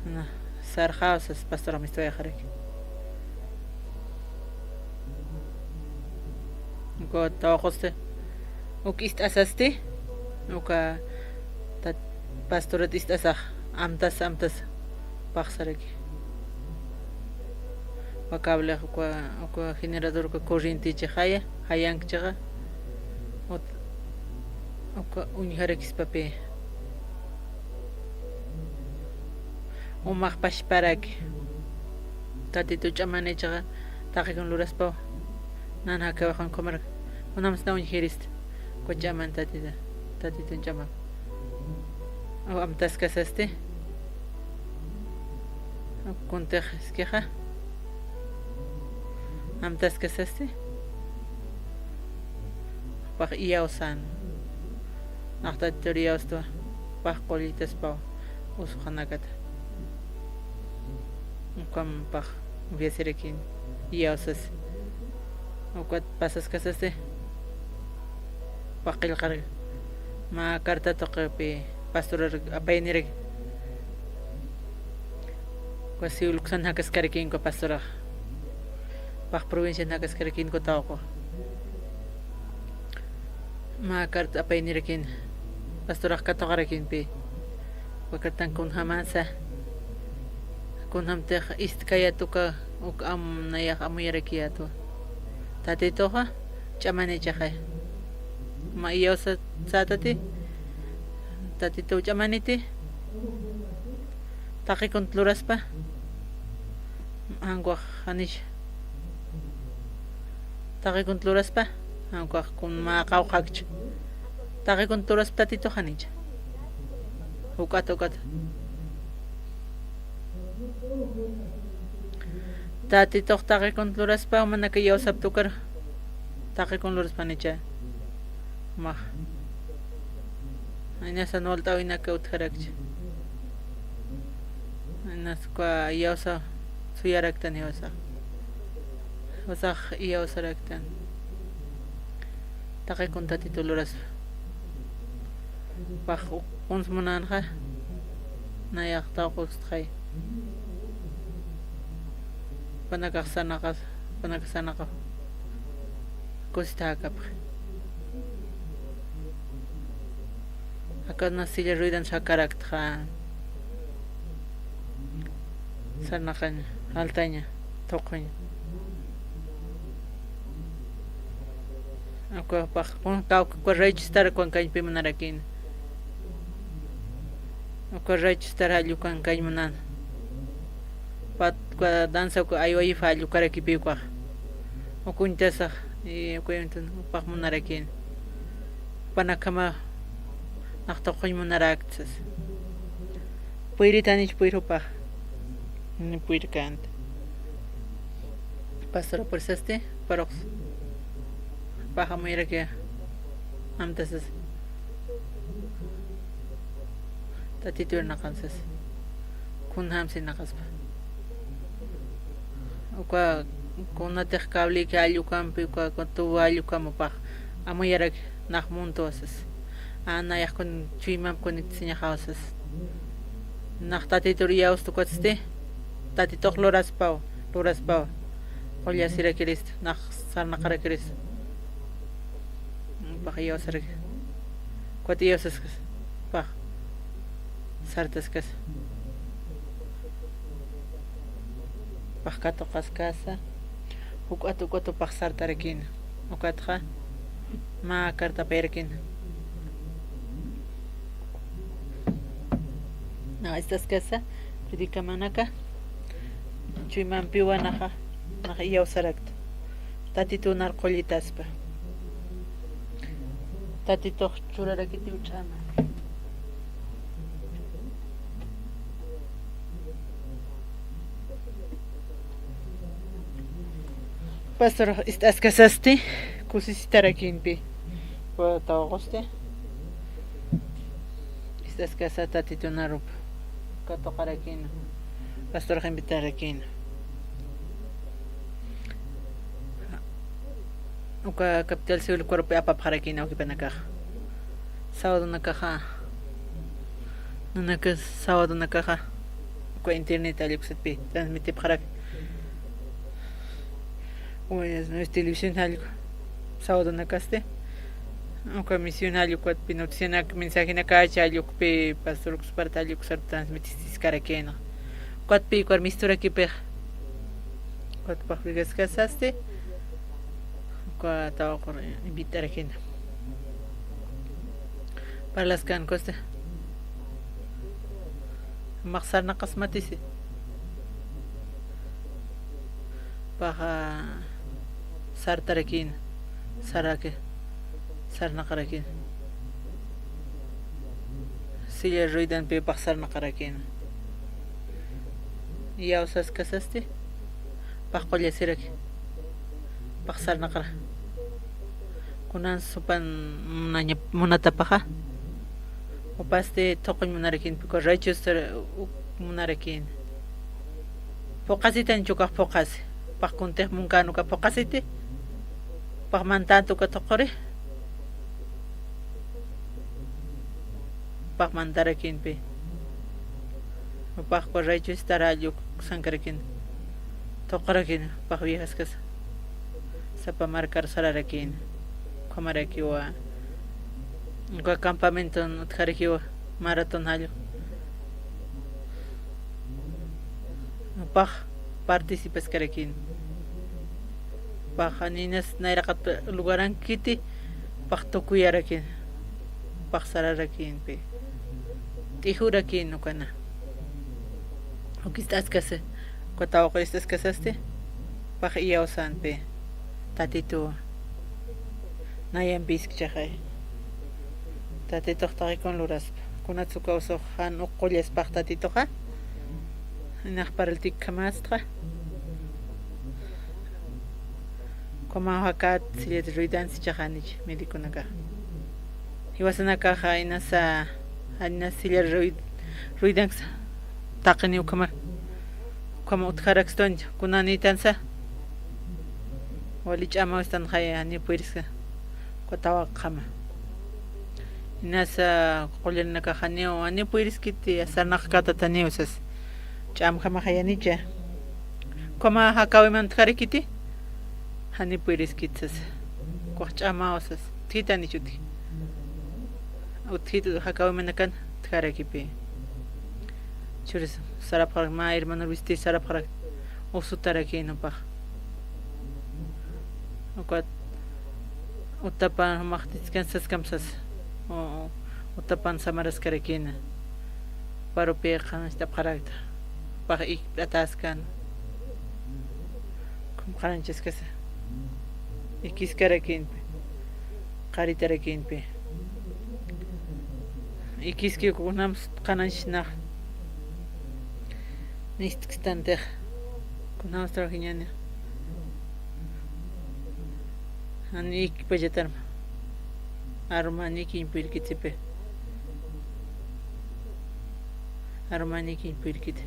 Na, sarxaw sas, pastor mistuwayaxaraki. Uka tawaqusti, uk ist'asasti, uka tat-, pastorat ist'asax, amtas, amtas, paxsaraki. Uka cable, uka, uka generador, uka corriente chixaya, jayank chixa, ut-, uka uñjarakispapi. Umax pachparaki. Tatitu ch'amani chixa, taqi kun luraspaw. Nan jakawixa ukhamarak. Kunjams na uñjirista. Uka ch'aman Tatita. Tatitun ch'aman. Aw, amtaskasasti. Kuntix iskixa. Amtaskasasti. Pax iyawsan. Nax Tatitur iyawstwa. Pax qullitaspaw. Usuxanakata. Ukham pax confiasirakïn. Iyawsas. Ukat pasaskasasti. Pax qillqar. Mä carta tuqipi pastorar apayniraki. Uka civil uksan jakaskarakïn uka pastorax. Pax provincian jakaskarakïn uka tawaqu. Mä carta apaynirakïn. Pastorax katuqarakïnpi. Uka cartan kunjamasa. Kunjamtix istkayat uka, uk am nayax amuyarakiyätwa. Tatituxa, ch'amani chixay. Mä iyawsatätati, Tatitu ch'amaniti, taqi kunt luraspa, jan ukax janich. Taqi kunt luraspa, jan ukax kun mä qawqhakch. Taqi kunt luraspa Tatitux janich. Juk'at, juk'at. Tatitux taqi kunt luraspa, jumanaka iyawsapta ukar. Taqi kun luraspa janicha. Max. Aynas jan walt'äwinaka utjarakchi. Aynas uka iyawsa suyaraktan jiwasax. Jiwasax iyawsaraktan. Taqi kun Tatitu luraspa. Pax u-, uns munänxa. Nayax tawaqustxay. Jupanakax sarnaqas, jupanakax sarnaqap. Kusita jakapxi. Aka na silla ruedan jakaraktxa. Sarnaqaña, jaltaña, thuqhuña. Uka pax, kun kawki uka raychustar ukankañpi munarakïn. Uka raychustar jall ukankañ munan. Pat uka danza uka aywayifa jall ukarakipï ukax. Uka uñtasax, y uka uñtan, upax munarakïn. Jupanakama Nax tuquñ munarakta sas. Puyritanich puyrupax. Ni puyirkänti. Pastor pursasti, parux. Paxa muyiraki. Amtasas. Tatitur naqansas. Kunjamsi naqaspa. Uka, kunatix cableki alli ukampi, uka, uka tubo alli ukamupax. Amuyaraki, nax muntuwasas. A, nayax kun, chuymamp conectasiñaxawasas. Nax Tatitur iyawstukatsti, Tatitux luraspaw, luraspaw. Qullasirakiris, nax sarnaqarakiris. Pax iyawsaraki. Ukat iyawsaskas. Pax. Sartaskas. Pax katuqaskasa. Juk'at, juk'at upax sartarakïna. Ukatxa mä carta apayrakïna. Nax ist'askasa, predicamänaka, chuymampiwa naxa, nax iyawsarakta. Tatituw nar qullitaspa. Tatitux churarakitiw ch'ama. Pastor ist'askasasti, kusisitarakïnpi. Tawqusti. Ist'askasa Tatitunarup katuqarakïna. Pastorx invitarakïna. Uka capital civil cuerpopi apapxarakïna awkipanakaxa. Sabadonakaxa. Nanaka sabadonakaxa. Uka internet alli uksatpi transmitipxarak. Buenas noches, televisión alli uka. Sabadonakasti. Uka misión alli ukatpi noticianak, mensajenakacha alli ukpi, pastor uksparta alli uksar transmitiskarakïna. Ukatpi, ukar misturakipix. Ukatpax wigaskasasti. Uka tawaqur invitarakïna. Parlaskan coste. Max sarnaqasmatisi. Paxa sartarakïna. Saraki. Sarnaqarakïna. Silla ruedanpi pax sarnaqarakïna. Iyawsaskasasti. Pax qullasiraki. Pax sarnaqara. Kunan supan munaña-, munatapaxa. Upasti tuquñ munarakïnpi, uka raychus tar-, u-, munarakïna. Phuqhasitanich ukax phuqhasi. Pax kuntix munkän uka phuqhasiti. Pax mantänti uka tuquri. Pax mantarakïnpi. Pax uka raychus tara alli uksankarakïna. Tuqurakïna, pax viajaskas. Sapa markar sararakïna. Ukhamarakiwa. Uka campamenton utjarakiwa. Maratón alli. Pax participaskarakïna. Pax janinas nayraqat lugarankiti, pax tukuyarakïna. Pax sararakïnpi. T'ijurakïna ukana. Uk ist'askasa, uka tawaqu ist'askasasti, pax iyawsänpi. Tatituwa. Nayampiskchaxay. Tatitux taqikun luraspa. Kunatsa uka usux jan uk qullaspax Tatituxa. Inax parltikkamästxa. Ukhamäw jakät silla de ruedas ichax janich médiconakax. Jiwasanakaxa inasa, inas silla de rue-, ruedanaksa taqiniw ukhama, ukhama utjarakstun kunanitansa. Wali ch'amaw istanxaya, janiw puyiriska. Uka tawaqjama. Inasa qullarinakax janiw, janiw puyiriskiti, sarnaqkatataniw sas. Ch'amjamax jayanicha. Ukhama jakäwiman utjarikiti. Janiw puyiriskiti sas. Ukax ch'amaw sas. Utjitanich utji. Utjit jakäwimanakan utjarakipi. Churisa sarapxarak, mä hermano Luisti sarapxarak. Usutarakïna pax. Ukat utapan jumax descansaskamsas. U-, u-, utapan samaraskarakïna. Parupi qhanancht'apxarakta. Pax ikp'atäskan. Kum qhananchaskasa. Ikiskarakïnpi. Qaritarakïnpi. Ikiski kunjams qanañchsnax. Nist'kstantix. Kunjams trabajiñani. Jan ikpachatarma. Arumanikiñ puyrkitipi. Arumanikiñ puyrkiti.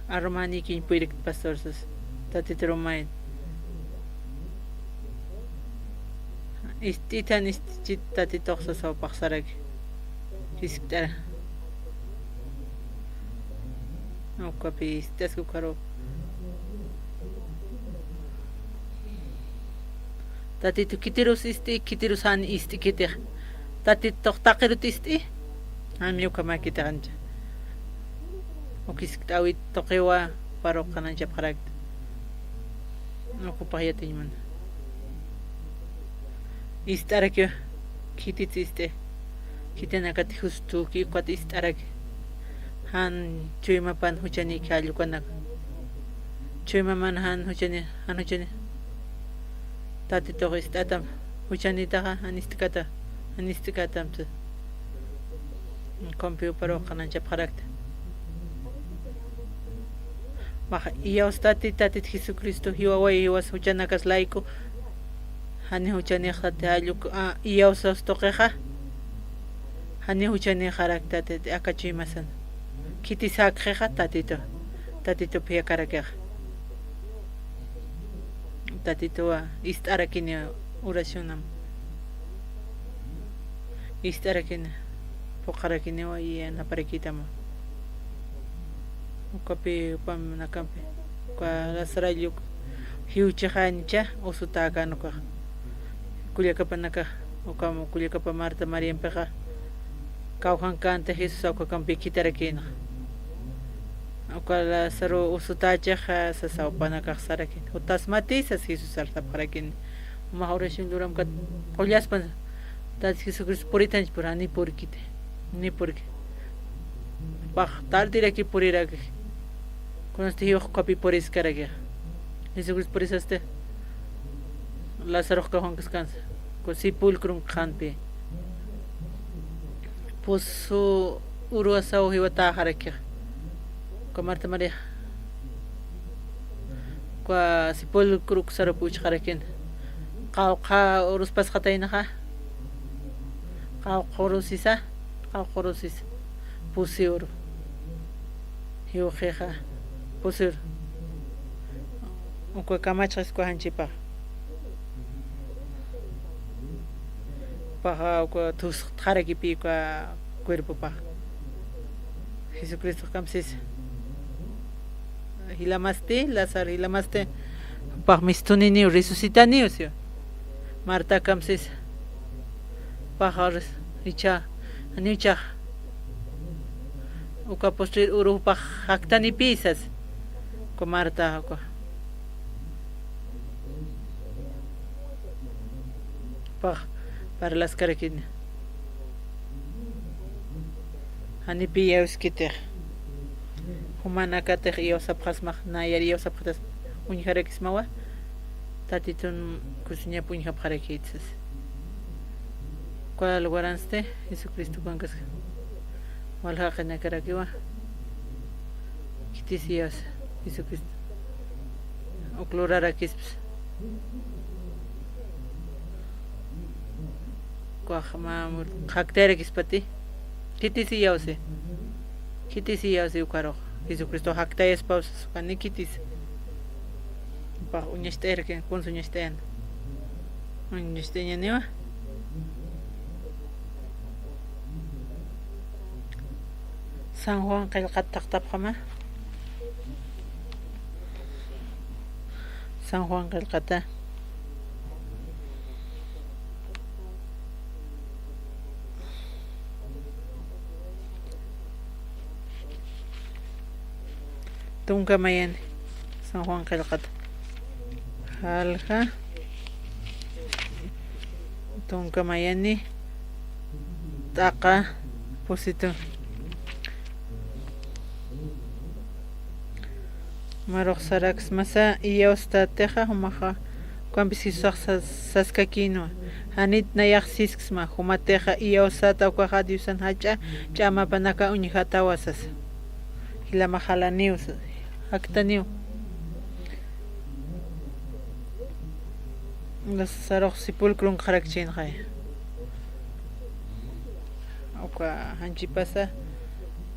Arumanikiñ puyrkit pastor sas. Tatit rumayin. Ist'itan ist'ichit tatitux sasaw paqsaraki. Jiskt'ara. Ukapi ist'aski ukaru. Tatitu khitirus ist'i, khitirus jan ist'ikitix. Tatitux taqirut ist'i. Janiw ukhamäkitix ancha. Uk jiskt'äwit tuqiwa, paru qanañchapxarakta. Ukapax yatiñmana. Ist'arakiwa, khitit ist'i. Khitinakat justuki ukat ist'araki. Jan chuymapan juchanïki jall ukanak. Chuymaman jan juchani, jan juchani. Tatitux ist'atam, juchanïtaxa, jan ist'kata, jan ist'katam. Ukampiw paru qanañchapxarakta. Max, iyawstati, Tatit Jesucristo, jiwaway, jiwas juchanakas layku. Jani juchanïxtati jall uk, a, iyawsas tuqixa. Jani juchanïxarakta, Tatit, aka chuymasan. Khitis jakxixa, Tatitu. Tatitup jakarakixa. Tatituwa, ist'arakini oracionam. Ist'arakini, phuqharakiniwa yanaparakïtama. Ukapi, upam nakampi, uka lasaralluk, jiwchixañcha, usutäkän ukax. Kullakapanakax, ukam, kullakapa Marta Mariampixa, kawkhankänti Jesús ukakampi khitarakïnxa. Uka Lázaro usutächixa, sasa jupanakax sarakin. Jutasmati, sas Jesús sartapxarakin. Jumax oración luramkat qullaspan, Tatit Jesucristo puritanch pura, ni purkiti, ni purki. Pax, tardiraki puriraki. Kunasti jiwax ukapi puriskarakix. Jesucristo purisasti, Lazarox kawkhankaskansa. Uka sepulcron qhanpi. Pusu uruwasaw jiwatäxarakix. Uka Marta María. Uka sepulcro uksarup uchxarakin. Qawqha urus pasxataynaxa. Qawqha urusisa, qawqha urusisa. Pusi uru. Jiwxixa. Pusi uru. Uka kamachxis uka janchipax. Paxa uka thusxtxarakipi uka cuerpopax. Jesucristox kamsisa. Jilamasti, Lázaro jilamasti. Pax mistuniniw, resucitaniw, siwa. Marta kamsisa. Paxa res-, icha, aniw ichax. Uka postrer uru jupax jaktanipï sas. Uka Marta, uka. Pax, parlaskarakini. Janipï iyawskitix. Jumanakatix iyawsapxasmax, nayar iyawsapxatas uñjarakismawa. Tatitun kusiñap uñjapxarakït sas. Uka lugaransti Jesucristo ukankaska. Wal jaqinakarakiwa. Khitis iyawsa Jesucristo. Uk lurarakispsa. Ukax mä mur-, jaktayarakispati. Khitis iyawsi. Khitis iyawsi ukarux. Jesucristo jaktayaspawsa, uka ni khitis. Pax uñacht'ayarakin, kunsa uñacht'ayan. Uñacht'ayañaniwa. San Juan qillqat taqtapxama. San Juan qillqata. Tunka mayani, San Juan qillqata. Jalja. Tunka mayani. T'aqa pusitu. Marux saraksmasa, iyawstatixa, jumaxa, Ukampis Jesusax sas-, saskakïnwa, janit nayax sisksma, jumatixa iyawsata ukaxa Diosan jach'a ch'amapanaka uñjatawa sasa. Jilamax jalaniw sa-, jaktaniw. Lazarux sepulcron qharakchïnxay. Uka janchipasa,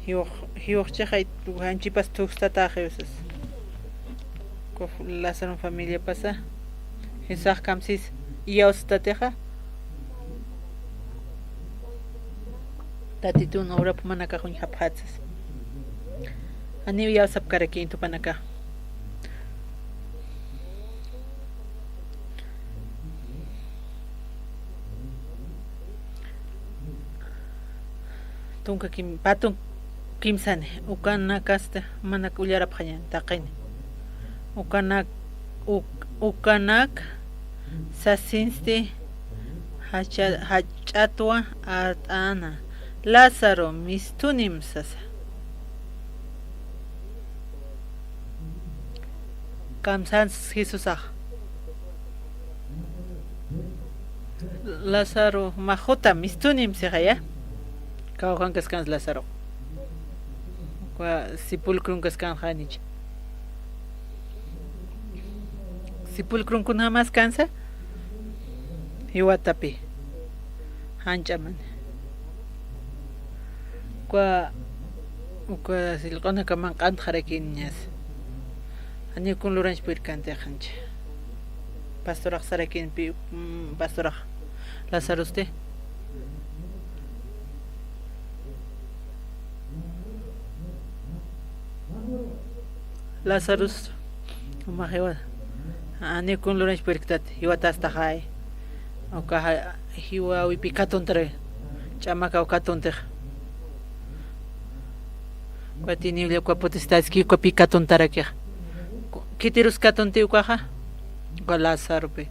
jiwux, jiwux chixay, janchipas thukstatäxiw sasa. Uka Lázaro familiapasa, Jesusax kamsis iyawstatixa, Tatitun urap jumanakax uñjapxät sasa. Janiw iyawsapkarakïn tupanakax. Tunka kim-, pä tunk kimsani, ukanakasti manak ullarapxañan taqini. Ukanak, uk-, ukanak sasinsti jacha-, jach'atwa art'ana. Lázaro, mistunim sasa. Kamsans Jesusax. Lázaro, max juta, mistunim sixaya. Kawkhankaskans Lázaro. Uka sepulcronkaskanxa janicha. Sepulcron kunjamaskansa. Jiwatapi. Janch'amani. Uka, uka sillq'unaka manq'antxarakïniñas. Janiw kun luranch purirkänti jancha. Pastorax sarakïnpi, mm, pastorax. Lazarosti. Lazarus, umax jiwa. Janiw kun luranch puriktati, jiwatastaxay. Ukaxa jiwäwipi katuntarak, ch'amakaw katuntix. Uka tiniw uka potestadski ukapi katuntarakixa. Khitirus katunti ukaxa, uka Lazaropi.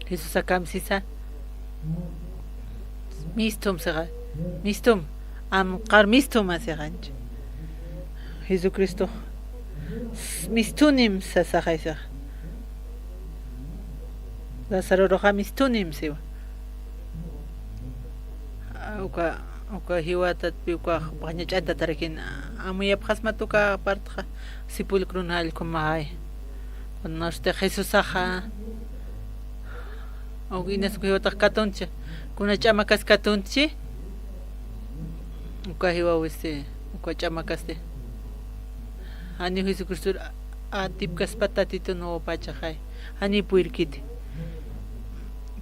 Jesusa kamsisa. Mistum sixa. Mistum. Anqar mistum sixanch. Jesucristox mistunim sasaxay sixa. Lazaroruxa mistunim siwa. Uka, uka jiwatatpi uka jupax ñach'antatarakin amuyapxasmat uka apartxa sepulcron jallkhumaxay. Kunasti Jesusaxa, uka inas uka jiwatax katuntchi, kuna ch'amakas katuntchi, uka jiwawisti, uka ch'amakasti. Janiw Jesucristor atipkaspa Tatitun wawapachaxay. Janiw purirkiti.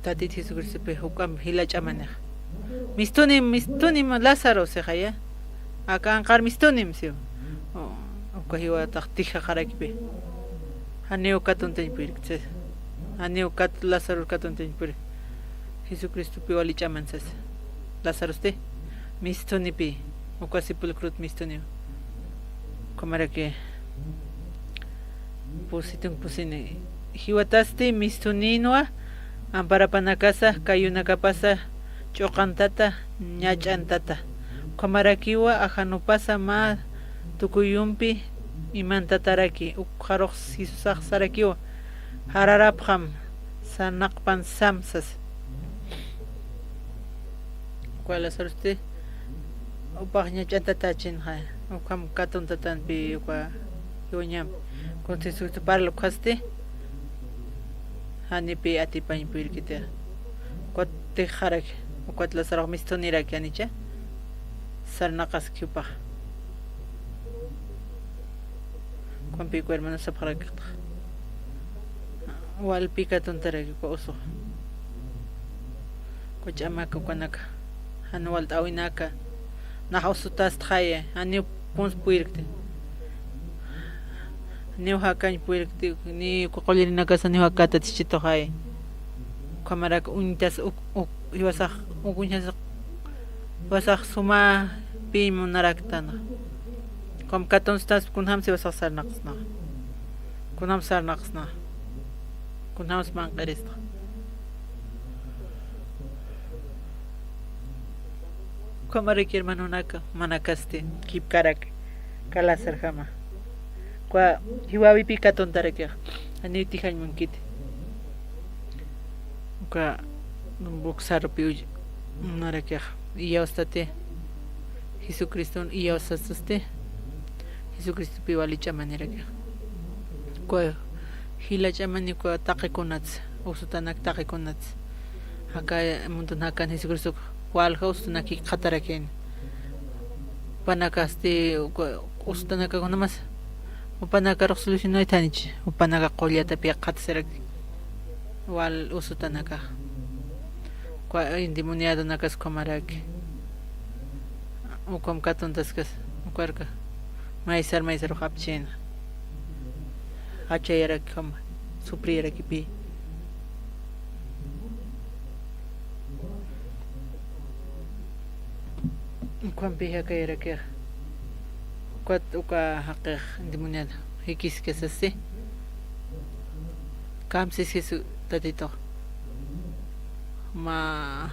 Tatit Jesucristopi juk'amp jila ch'amanix. Mistunim, mistunim Lázaro sixaya. Aka anqar mistunim siw. Uka jiwatax tijxarakpi. Janiw katuntañ purikti. Janiw kat-, Lázaro katuntañ puri. Jesucristopi wali ch'aman sasa. Lazarosti mistunipi. Uka sepulcrot mistuniw. Ukhamaraki pusitun pusini. Jiwatasti mistunïnwa, amparapanakasa, kayunakapasa, ch'uqantata, ñach'antata. Ukhamarakiwa ajanupasa mä tukuyumpi imantataraki, ukxarux Jesusax sarakiwa, jararapxam, sarnaqpan sam sasa. Uka Lazarosti, jupax ñach'antatachinxa, ukham katuntatanpi, uka jiwañampi. Kuntis utu parlukxasti, janipi atipañ purkiti. Ukat tijxaraki, ukat Lazarox mistuniraki janicha, sarnaqaski jupax. Kunpi uka hermano sapxarakixtxa. Walpi katuntaraki uka usux. Uka ch'amaka ukanaka. Jan walt'äwinaka. Nax usutastxaya, janiw kuns purkti. Janiw jakañ purkti, ni uka qullirinakasa niw jakatatichituxaya. Ukhamarak uñtas uk, uk, jiwasax, uk uñjasax, jiwasax suma pï munaraktanxa. Ukham katunstaspa kunjams jiwasax sarnaqsnaxa. Kunjams sarnaqsnaxa. Kunjams manq'iristxa. Ukhamaraki hermanonaka, manakasti, kipkarak, kalasarjama. Uka jiwäwipi katuntarakixa. Janiw tijañ munkiti. Uka buksarupi uy-, munarakix iyawstati. Jesucriston iyawsasasti. Jesucristopi wali ch'amanirakix. Uka jila ch'amani uka taqikunats, usutanak taqikunats. Aka mundun jakan Jesucristo walja usutanaki qhatarakini. Jupanakasti uka usutanaka kunamasa. Jupanakarux solucionaytanichi. Jupanaka qullatapi qhatasiraki. Wal usutanaka. Uka endemoniadonakas ukhamaraki. Ukham katuntaskas. Ukarka. Maysar maysarux apchina. Jachayaraki ukham. Sufriyarakipi. Ukhampi jakayarakixa. Ukat uka jaqix endemoniado jikiskasasti. Kamsiskisu Tatitux. Mä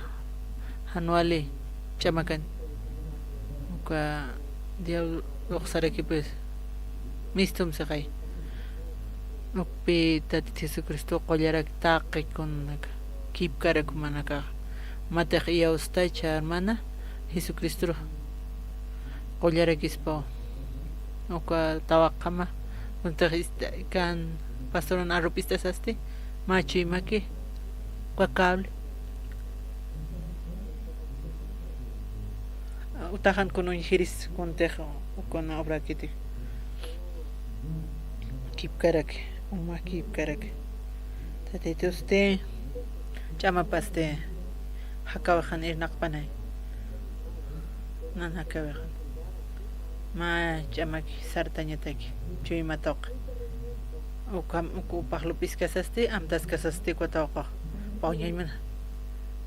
jan wali ch'amakan. Uka diablox sarakipis. Mistum sixay. Ukpi Tatit Jesucristo qullarak taqi kunanaka, kipkarak jumanakaxa. Matix iyawstay ch'armana Jesucristuru qullarakispaw. Uka tawaqjama, kuntix ist-, kan pastoran arup ist'asasti, mä chuymaki, uka cable. Utaxan kun uñjiris kuntix kuna obrakiti. Kipkaraki, uma kipkaraki. Tatitusti, ch'amapasti, jakawixan irnaqpanay. Nan jakawixan. Mä ch'amaki sartañataki, chuyma tuqi. Ukham, uk upax lup'iskasasti, amtaskasasti uka tawaqux. Pawñañ mana.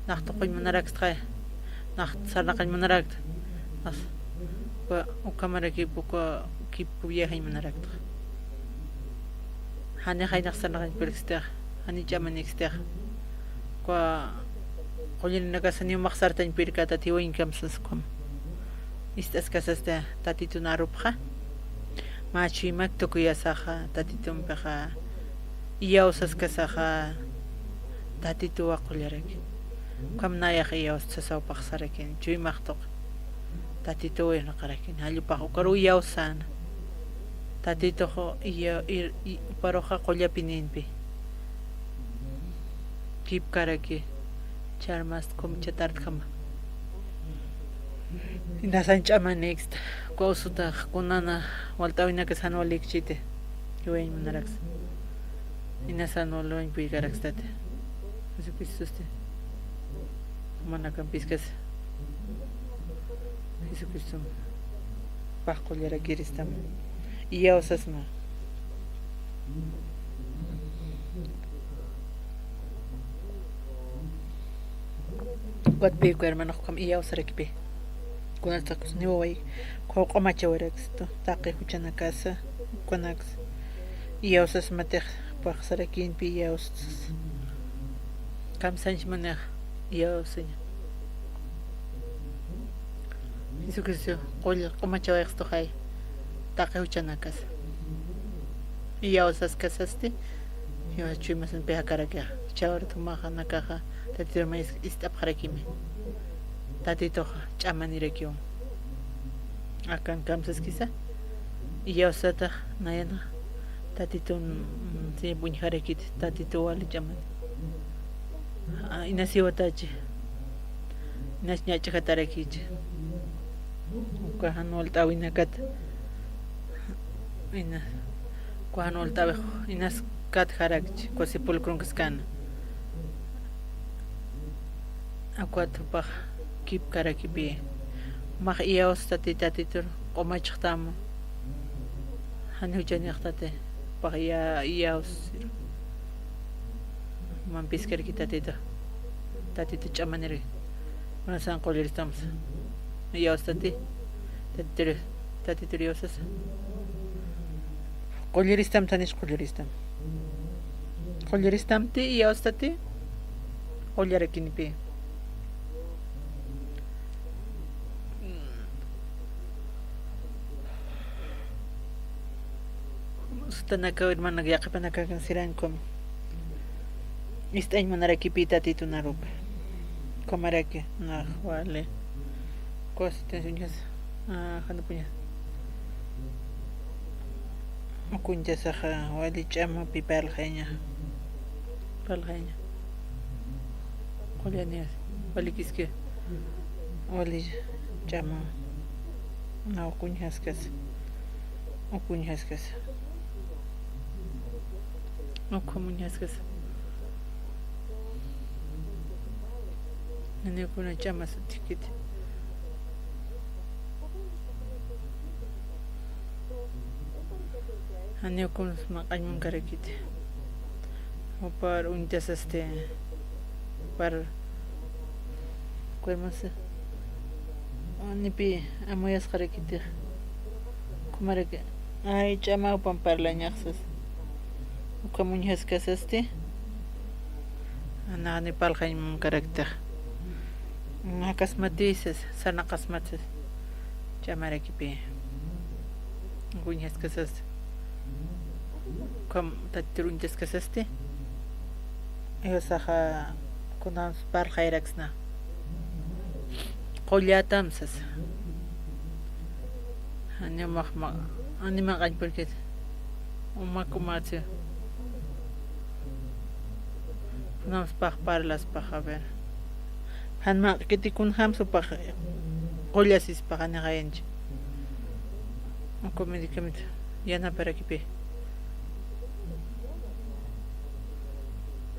Nax tuquñ munarakta, nax sarnaqañ munarakta. As, uka, ukhamaraki uka kip viajañ munarakta. Janixay nax sarnaqañ pirkstix, jani ch'amanikstix. Uka qullirinakas jani umax sartañ pirkata tiwañ kamsas ukham. Ist'askasasti Tatitun arupxa. Mä chuymak tukuyasaxa, Tatitumpixa. Iyawsaskasaxa, Tatituwa qullaraki. Ukham nayax iyawsat sasaw paxsarakin, chuymax tuq. Tatituwa irnaqarakin, jallupax ukaru iyawsana. Tatitux iya-, ir-, i-, uparuxa qullapininpi. Kipkaraki, ch'armast kumcha tartkama. Inasan ch'amaniksta, uka usutax kunana walt'äwinakas jan walikchiti, jiwayañ munaraksa. Inasan waliwañ puykarakstati. Jesucristosti. Jumanakampis kasa. Jesucristom pax qullarakiristam. Iyawsasma. Ukatpï uka hermanox ukham iyawsarakipï. Kunatsakus niwaway, ukaw q'umachawarakstu, taqi juchanakasa, ukanaksa. Iyawsasmatix paxsarakïnpï iyawsas. Kamsañchmanix iyawsaña. Jesucristo, qull-, q'umachawayxstuxay, taqi juchanakasa. Iyawsaskasasti, jiwas chuymasanpi jakarakixa. Chawrut jumaxa nakaxa, Tatitur may is-, ist'apxarakimi. Tatituxa, ch'amanirakiwa. Akan kamsaskisa, iyawsatax, nayana, Tatitun, mm, si buñjarakit, Tatitu wali ch'amani. A, inasiwatachi. Inas ñach'jatarakichi. Uka jan walt'äwinakat. Ina, uka jan walt'äwix, inas katjarakchi, uka sepulcronkaskana. Ukat jupax kipkarakipï. Jumax iyawstati Tatitur q'umachxtam. Jani juchanïxtati. Jupax iya-, iyawsir. Jumampiskarki Tatitu. Tatitu ch'amaniri. Kunasan qulliristamsa. Iyawstati. Tatitur, Tatitur iyawsasa. Qulliristam, tanis qulliristam. Qulliristamti, iyawstati, qullarakinipï. Tanaka hermano, yaqhipanakakan sirankum. Ist'añ munarakipi Tatitunarup. Kumaraki, nax wali. Kuwasitins uñjas, ah, janapuñas. Ukunchasaxa wali ch'amapi parlxaña. Parlxaña. Qullaniyas, wali kiski, wali ch'ama. Na ukunchaskas. Ukunchaskas. Ukhumuñaskas. Nani ukuna ch'amas utkiti. Janiw kunsa maq'añ munkarakiti. Jupar uñtasasti, jupar cuermos, janipi amuyasqarakiti. Kumaraki, ay, ch'ama jupan parlañaxsas. Ukham uñjaskasasti. Jana jani parlxañ munkaraktix. Jakasmatisas, sarnaqasmatisas. Ch'amarakipi. Uñjaskasas. Ukham Tatitur uñtaskasasti. Iwasaxa kunams parlxayraksna. Qullatam sas. Jani umax ma-, jani maq'añ purkit. Umak umatsi. Kunams pax parlaspax, a ver. Jan maqkiti kunjams jupax qullasispax, jani jayanchi. Uku medicamento yanaparakipi.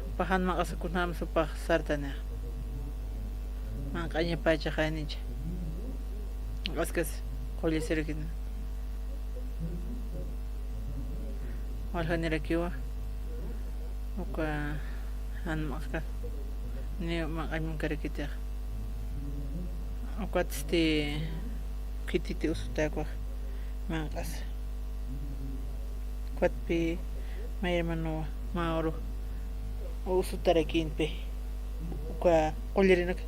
Jupax jan maqas kunjams jupax sartanixa. Manq'añapacha janichi. Maqaskas qullasirakina. Waljanirakiwa. Uka jan maqaskas. Ni maqañ munkarakitix. Ukatsti khititi usutäkwa manq'as. Ukatpi mä hermano Mauro usutarakïnpi. Uka qullirinak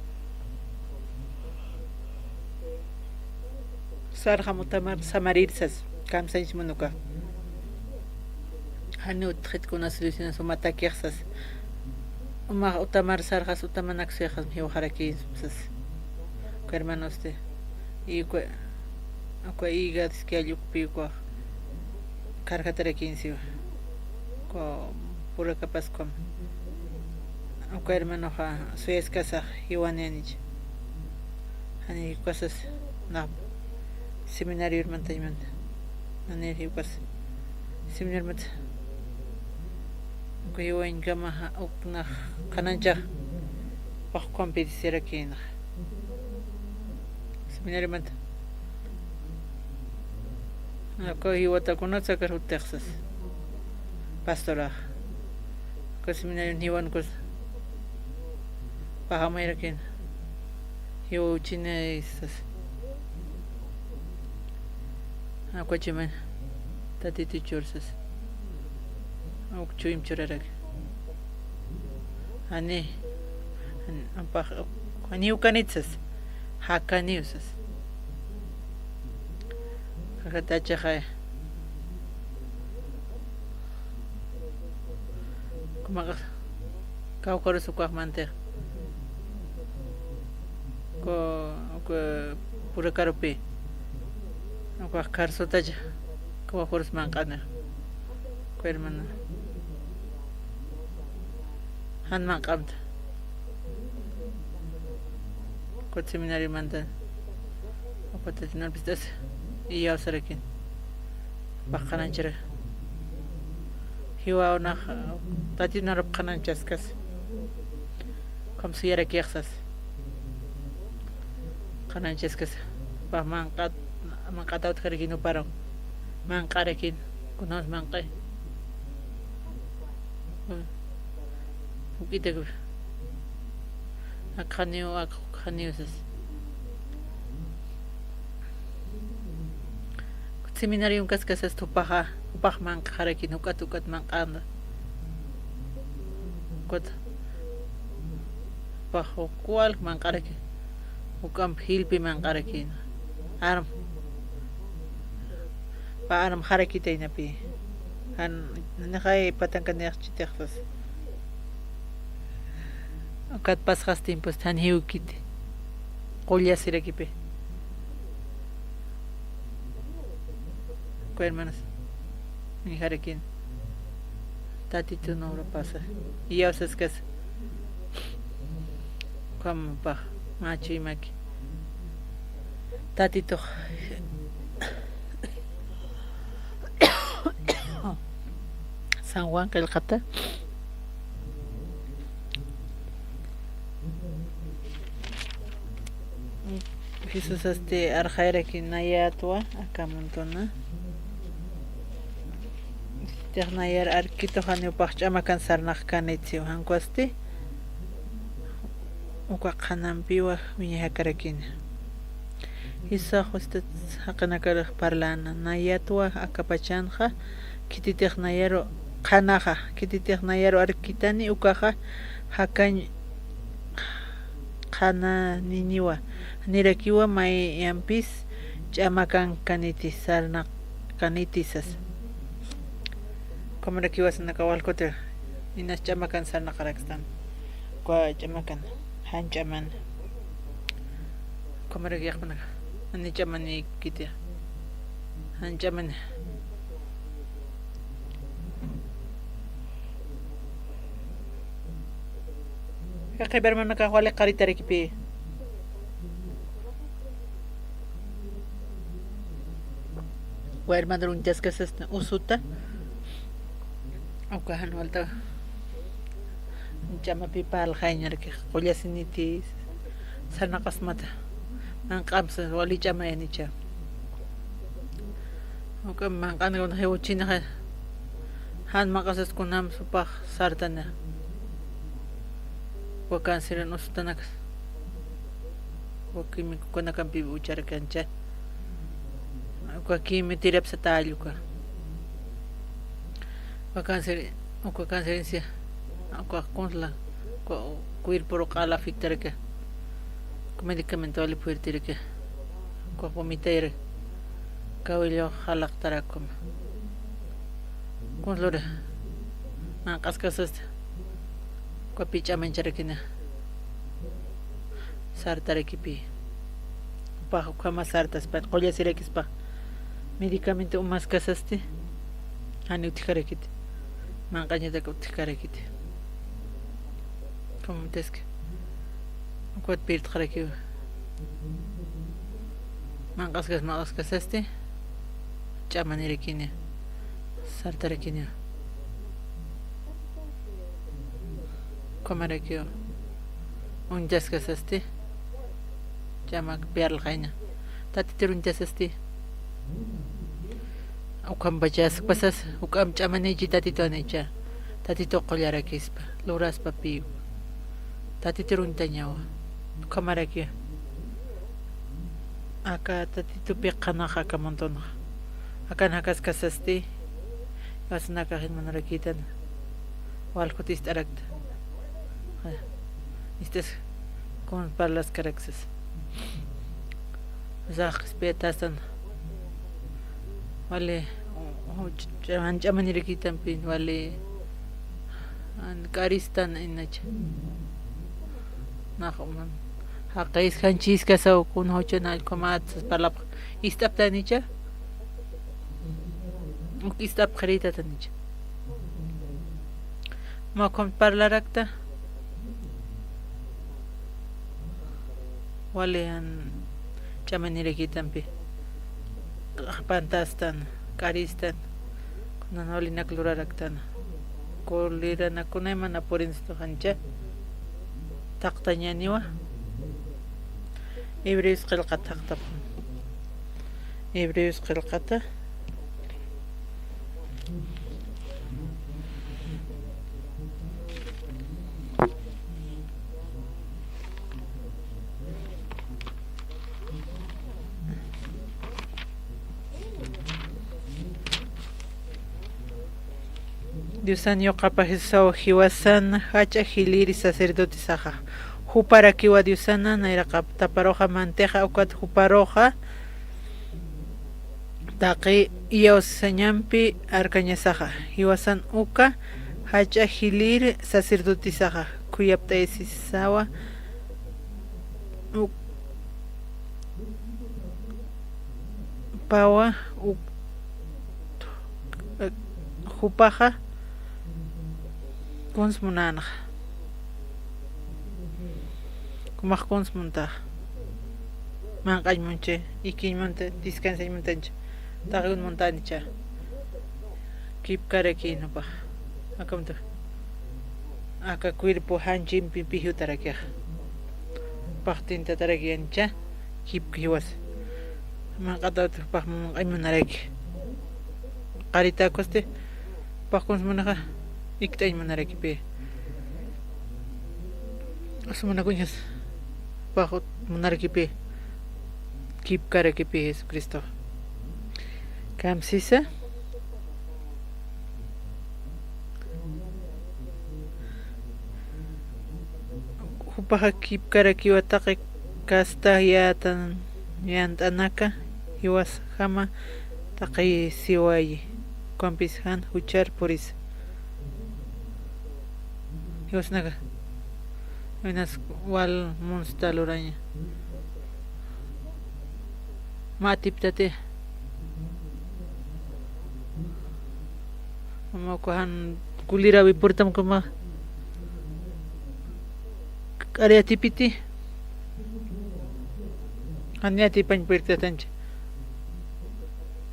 sarxam utamar samarir sas, kamsañs munuka. Jani utjit kuna soluciones umatakix sas. Umax utamar sarxas, utamanak suyxas jiwxarakïn sas. Uka hermanosti. Y uka, uka hígado iskall ukpi ukax kargatarakïn siwa. Uka purakapas ukham. Uka hermanoxa suyaskasax jiwanïnich. Jani ukasas nax seminariormantañmanta. Nanir jiwkas seminariormanta. Uka jiwañkamaxa uk nax qhanañchax pax ukham pedicirakïnxa. Seminariomanta. Uka jiwata kunat sakar jutix sas. Pastorax. Uka seminarion jiwan ukas. Paxamayrakïn. Jiwa uchinay sas. Uka chiman. Tatitu chur sas. Uk chuyma churarak. Jani, jani, ampax, janiw ukanit sas. Jakaniw sas. Jakatachaxay. Kumaqas, kawkharus ukax mantix. Ku, ku, purakarupi. Ukax karsutacha. Kawkharus manq'anix. Ku hermano. Jan manq'amta. Ukat seminariomanta. Ukat Tatitur pist'as. Iyawsarakïn. Pax qhanañchara. Jiwaw nax Tatitunarup qhanañchaskas. Ukham suyarakix sas. Qhanañchaskas. Pax manq'at, manq'ataw utjarakïn juparu. Manq'arakïn. Kunjams manq'i. Juk'itak. Akxaniw, akxaniw sas. Seminarion kaskasas jupaxa, jupax manq'arakïn, juk'at, juk'at manq'anda. Juk'at, jupax juk'wal manq'arakïn. Juk'amp jilpi manq'arakïn. Arm. Pä armxarakïtaynapi. Jan, nanixay patankanix chitixsas. Ukat pasxas tiempos jan jiwkiti. Qullasirakipï. Uka hermanos, nijarakïn. Tatitun ura pasa. Iyawsaskas. Ukhamapax, mä chuymaki. Tatitux San Juan qillqata. Jesusasti arxayraki nayatwa, aka montona. Tix nayar arkitux janiw upax ch'amakan sarnaqkaniti, jan ukhasti. Uka qhanampiwa wiñay jakarakina. Jisax usted jaqinakar parlana, nayatwa akapachanxa, khititix nayaru qhanaxa, khititix nayaru arkitani, ukaxa jakañ qhananiniwa, nirakiwa mayampis ch'amakankaniti, sarnaqkaniti sasa. Ukhamarakiwa sanaka walkuti, inas ch'amakan sarnaqarakstan. Uka ch'amakan, jan ch'aman. Ukhamaraki yaqpanaka, ani ch'amanikiti. Jan ch'amani. Jaqi hermanakax wali qaritarakipï. Uka hermano uñtaskasasna usuta. Uka jan walta. Ch'amapï parlxañaraki, qullasiniti sarnaqasmata. Manq'amsa wali ch'amayanicha. Uka manq'anakuna jiwchinaxa. Jan manq'asas kunam supax sartana. Uka canceran usutanakas. Uka químicokunakampi ucharakancha. Uka quimioterapia sata alluka. Uka cáncer, uka cancerencia, uka kunsla, uka cuerporu q'ala afectaraka. Uka medicamento wali fuerteraka. Uka vomitayra. Cabello jalaqtarakuma. Kunslura. Manq'askasasta. Uka pich'a mancharakina. Sartarakipï. Upax ukhama sartaspa, qullasirakispa. Medicamento umaskasasti. Jani utjkarakiti. Manq'añatak utjkarakiti. Como tienes que. Ukat pirtxarakiwa. Manq'askas, manq'askasasti. Ch'amanirakini. Sartarakini. Ukhamarakiwa. Uñtaskasasti. Ch'amak piarlxaña. Tatitur uñtasasti. Ukhampachas pasas, uk'am ch'amanichi Tatitu anicha. Tatitu qullarakispa, luraspa piw. Tatitur uñtañawa. Ukhamaraki. Aka Tatitupi qhanaxa aka montonxa. Akan jakaskasasti. Wasanakax hermanorakitan. Walkut ist'arakta. Ist'as kun parlaskaraksas. Sax qhispiyatastan. Wali, ch-, ch-, jan ch'amanirakitampi, wali, an k'aristan inacha. Nax uman. Jaqis janchiskasaw kun juchan allkumat sas parlapx. Ist'aptanicha. Uk ist'apxiritatanicha. Mä ukham parlarakta. Wali jan ch'amanirakitampi. Q'apantastan, k'aristan. Kunan walinak luraraktan. Kuliranakunay mana purinstu jancha. Taqtañaniwa. Hebreos qillqata taqtapxan. Hebreos qillqata. Diosan yuqapajisaw jiwasan jach'a jiliri sacerdotesaxa. Juparakiwa Diosana, nayraqap taparuxa mantixa ukat juparuxa. Taqi iyawsañampi arkañasaxa, jiwasan uka jach'a jilïr sacerdotesaxa, khuyapt'ayasisawa, uk-, pawa, uk-, jupaxa kuns munänxa. Kumax kuns muntaxa. Manq'añ munchi, ikiñ munta, descansañ muntanchi. Taqi un muntanicha. Kipkaraki jupax. Akamtu. Aka cuerpo janchimpi pijutarakixa. Paxtintatarakiñanicha. Kipka jiwas. Manq'atawt jupax manq'añ munaraki. Qaritakusti. Jupax kuns munaxa. Ikt'añ munarakipi. Usa munakuñas. Jupax munarakipi. Kipkarakipi Jesucristo. Kamsisa. Jupaxa kipkarakiwa taqi kasta yätan, yant'anaka, jiwasjama taqisiwayi, ukampis jan juchar purisa. Jiwasnaka, jinas wal munsta luraña. Mä atiptati. Mä uka jan kulirawi purtam ukama. K'ari atipiti. Jan atipañ purktatancha.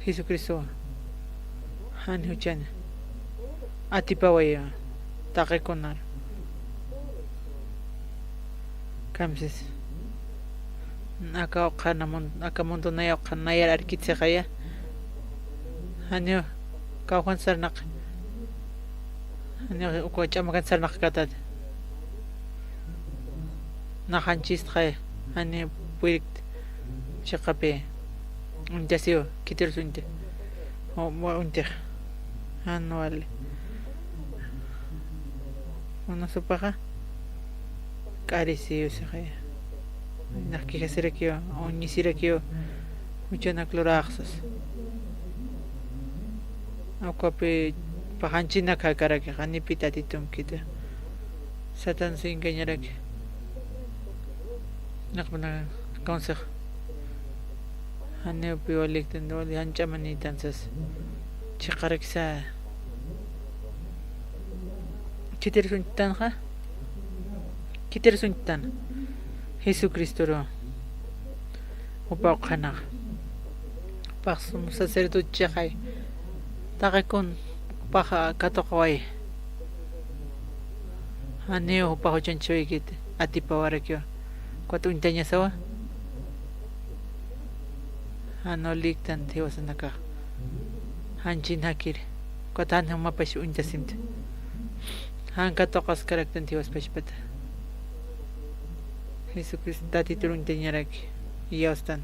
Jesucristo. Jan juchaña. Atipawaya. Taqi kunar. Kamsis. Aka uqhana mun-, aka mundo naya uqhana nayar arkitsixaya. Janiw kawjan sarnaq. Janiw uka ch'amakan sarnaqkatat. Nax janchistxaya. Janiw puyrkt chiqapi. Uñtasiw, khitirus uñti. O, wa uñtix. Jan wali. Unas jupaxa. K'arisiw sixaya. Nax kijasirakiw, uñisirakiw. Juchanak luraxsas. Ukapi paxanchinak jakaraki, janipi Tatitumkita. Satansa engañaraki. Naqmana consejo. Janiwpi waliktan, wali janch'amanïtan sas. Chiqarakisa. Khitirus uñttanxa. Khitirus uñttan. Jesucristoru. Jupa uqhanax. Jupax sumo sacerdote chiqay. Taqi kun jupax katuqaway. Janiw jupax juchañchawikit atipawarakiwa. Ukat uñtañasawa. Jan waliktan jiwasanakax. Janchin jakir. Ukat jan jumapax uñtasimta. Jan katuqaskaraktan jiwaspachpata. Jesucristo Tatitur uñtañaraki. Iyawstan.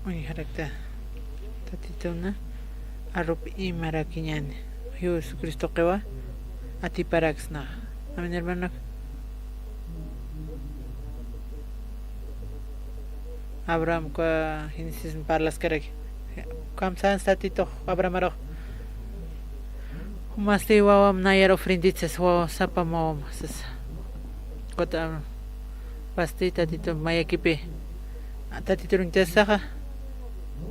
Uñjarakta. Tatituna. Arup imarakiñani. Jesucristoqiwa atiparaksna. Amén, hermano. Abrahamkwa Génesis parlaskaraki. Kamsans Tatitux Abrahamarux. Jumasti wawam nayar ofrendit sas, wawa sapam wawam sas. Kut Abraham. Pasti Tatitu mayakipi. Tatitur uñtasaxa.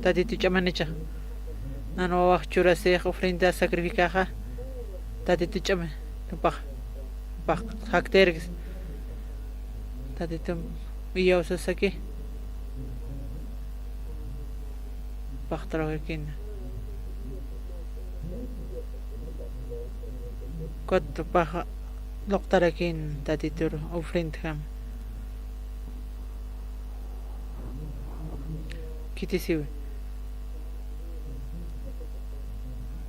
Tatitu ch'amanicha. Nan wawax churasix ofrenda sacrificaxa. Tatitu ch'ama. Jupax. Jupax jaktirkis. Tatitu iyawsasaki. Jupax trabajkina. Kut jupax luqtarakin Tatitur ofrendjam. Khitisiwi.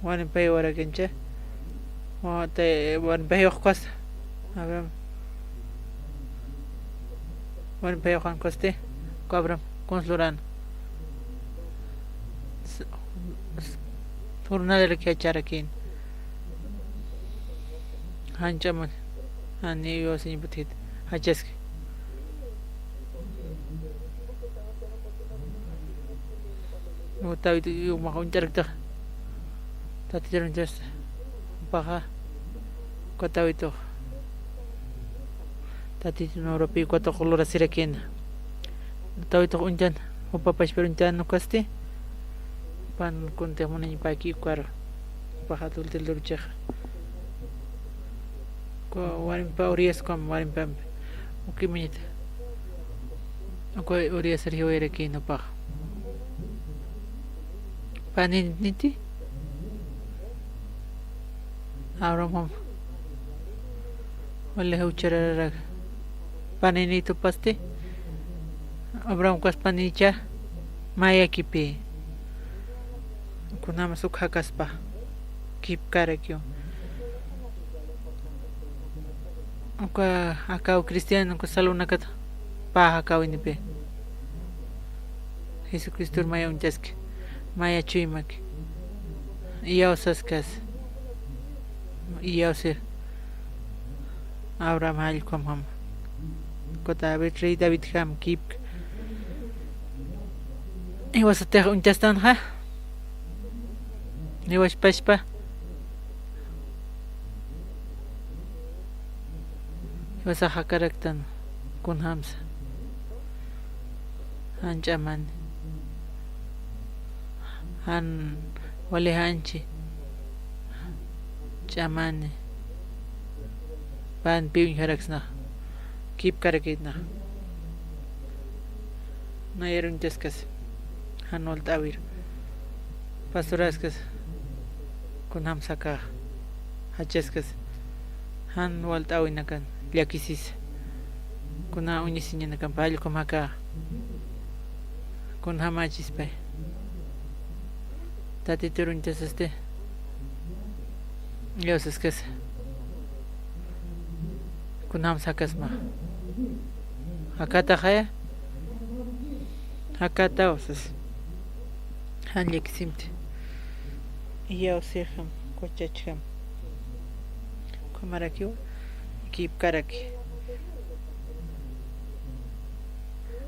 Wanipay warakincha. Wa-, te-, wanipay uqkasta. Abraham. Wanipay uqankasti. Uka Abraham. Kuns luran. S-, s-, jornaliraki jacharakin. Janch'aman. Jani Dios ñiputhit. Jachaski. Tawit umax uñt'araktax. Tatitur uñt'asta. Jupaxa. Uka tawitux. Tatitu nurapi ukatux lurasirakïna. Tawitux uñtan. Jupa pachpar uñtan ukasti. Jupan kuntix munañapäki ukaru. Jupaxa adultel luruchixa. Uka warimpa Urias ukham warimpampi. Uka imañata. Uka Uriasar jiwayarakïna jupaxa. Paniniti. Abraham. Wali juchararak. Paninitupasti. Abraham ukas panicha. Mayakipï. Kunjamas uk jakaspa. Kipkarakiw. Uka akaw cristiano, uka salvonakat pä jakawinipï. Jesucristor maya uñtaski, maya chuymaki. Iyawsaskas. Iyawsir. Abraham jall ukhamjam. Uka David, rey Davidjam kipk. Jiwasatix uñtastanxa. Jiwaspachpa. Jiwasax jakaraktan kunjamsa. Jan ch'amani. Jan wali janchi. Ch'amani. Pän pï uñjaraksnax. Kipkarakïtnax. Nayar uñtaskas. Jan walt'äwir. Pastoraskas. Kunjamsa akax. Jachaskas. Jan walt'äwinakan. Llakisisa. Kuna uñisiñanakampa jall ukham jakax. Kunjamächispay. Tatitur uñtasasti. Iyawsaskasa. Kunjamsa jakasma. Jakataxaya. Jakataw sas. Jan llakisimti. Iyawsixam, kuchachjam. Ukhamarakiw, kipkaraki.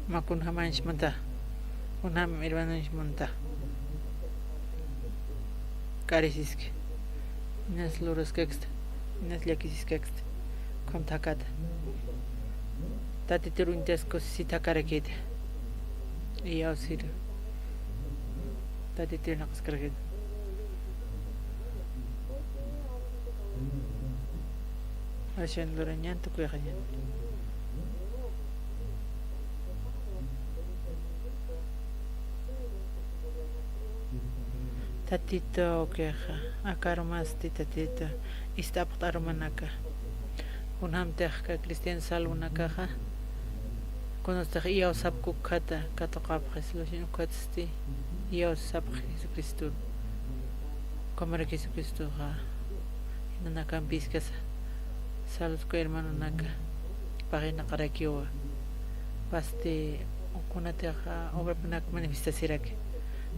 Mä kunjamäñch munta. Kunjam hermanoñch munta. K'arisiski. Inas luraskaksta. Inas llakisiskaksta. Ukham thakata. Tatitur uñtas kusisita jakarakïta. Iyawsir. Tatitur naqaskarakïta. Ashan lurañan, tukuyxañan. Tatitu, ukaxa, aka arumasti Tatitu, ist'apxta arumanaka. Kunjamtix aka cristiano salvonakaxa, kunatix iyawsapki ukhata, katuqapxi, solución ukhatsti, iyawsapxi Jesucristor. Ukhamarak Jesucristoxa, nanakampïskasa, salud uka hermanonaka, paqinaqarakiwa, pasti, kunatix, obrapanak manifestasiraki,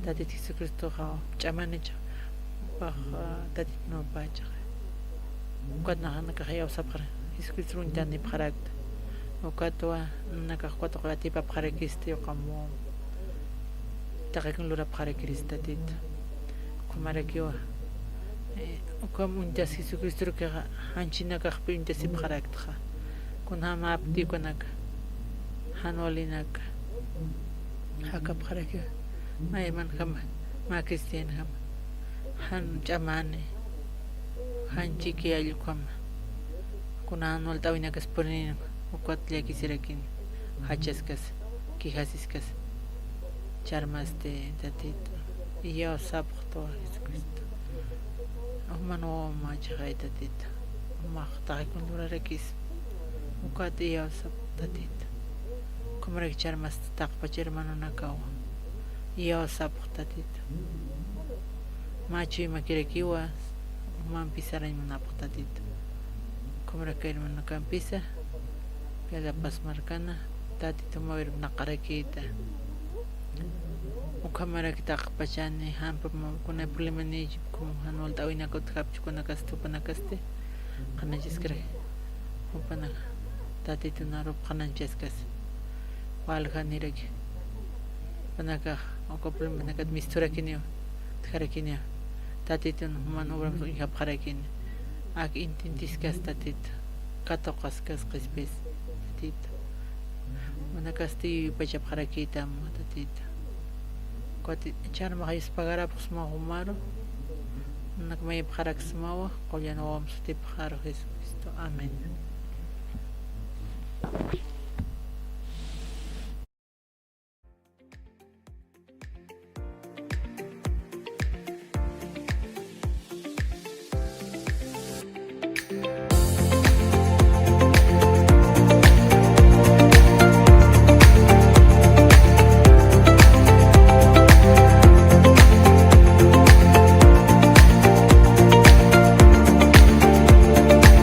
Tatit Jesucristoxa, ch'amanicha, pax, Tatit nupacha. Ukat naxa nakax iyawsapxara, Jesucristo uñtanipxarakta. Ukatwa, nakax ukat atipapxarakisti, ukamu, taqikun lurapxarakirista Tatit. Ukhamarakiwa, eh, ukham uñtas Jesucristorukixa, janchinakaxpi uñtasipxaraktxa. Kunjämapti ukanaka, jan walinaka, jakapxarakiwa. Mä hermanjama, mä cristianjama, jan ch'amani, jan chiqi yallukama, kuna jan walt'äwinakas purinin, ukat llakisirakin, jachaskas, quejasiskas, charmasti Tatit, iyawsapxtwa Jesucristo. Juman wawamächixay Tatit, jumax taqikun lurarakis, ukat iyawsapx Tatit. Ukhamarak charmasti taqpach hermanonakawa. Iyawsapx Tatit. Mä chuymakirakiwa, jumampis sarañ munapx Tatit. Ukhamarak hermanonakampisa, Chiapas markana, Tatit jumawir naqarakïta. Ukhamarak taqpachani, jampam kunay problemanïchi, ukham jan walt'äwinak utjapchi, kunakasti, jupanakasti, qhanañchaskiraki. Jupanaka, Tatitun arup qhanañchaskas. Waljaniraki. Jupanakax uka problemanakat misturakiniw, utjarakiniw. Tatitun juman obramsa uñjapxarakini. Ak intintiskas Tatitu, katuqaskas qhispis Tatitu. Jumanakasti yuypachapxarakïtam Tatitu. Ukat ch'armax yuspagarapxsmaw jumaru. Jumanak mayipxaraksmawa, qullan wawamp sutipxaru Jesucristo. Amén.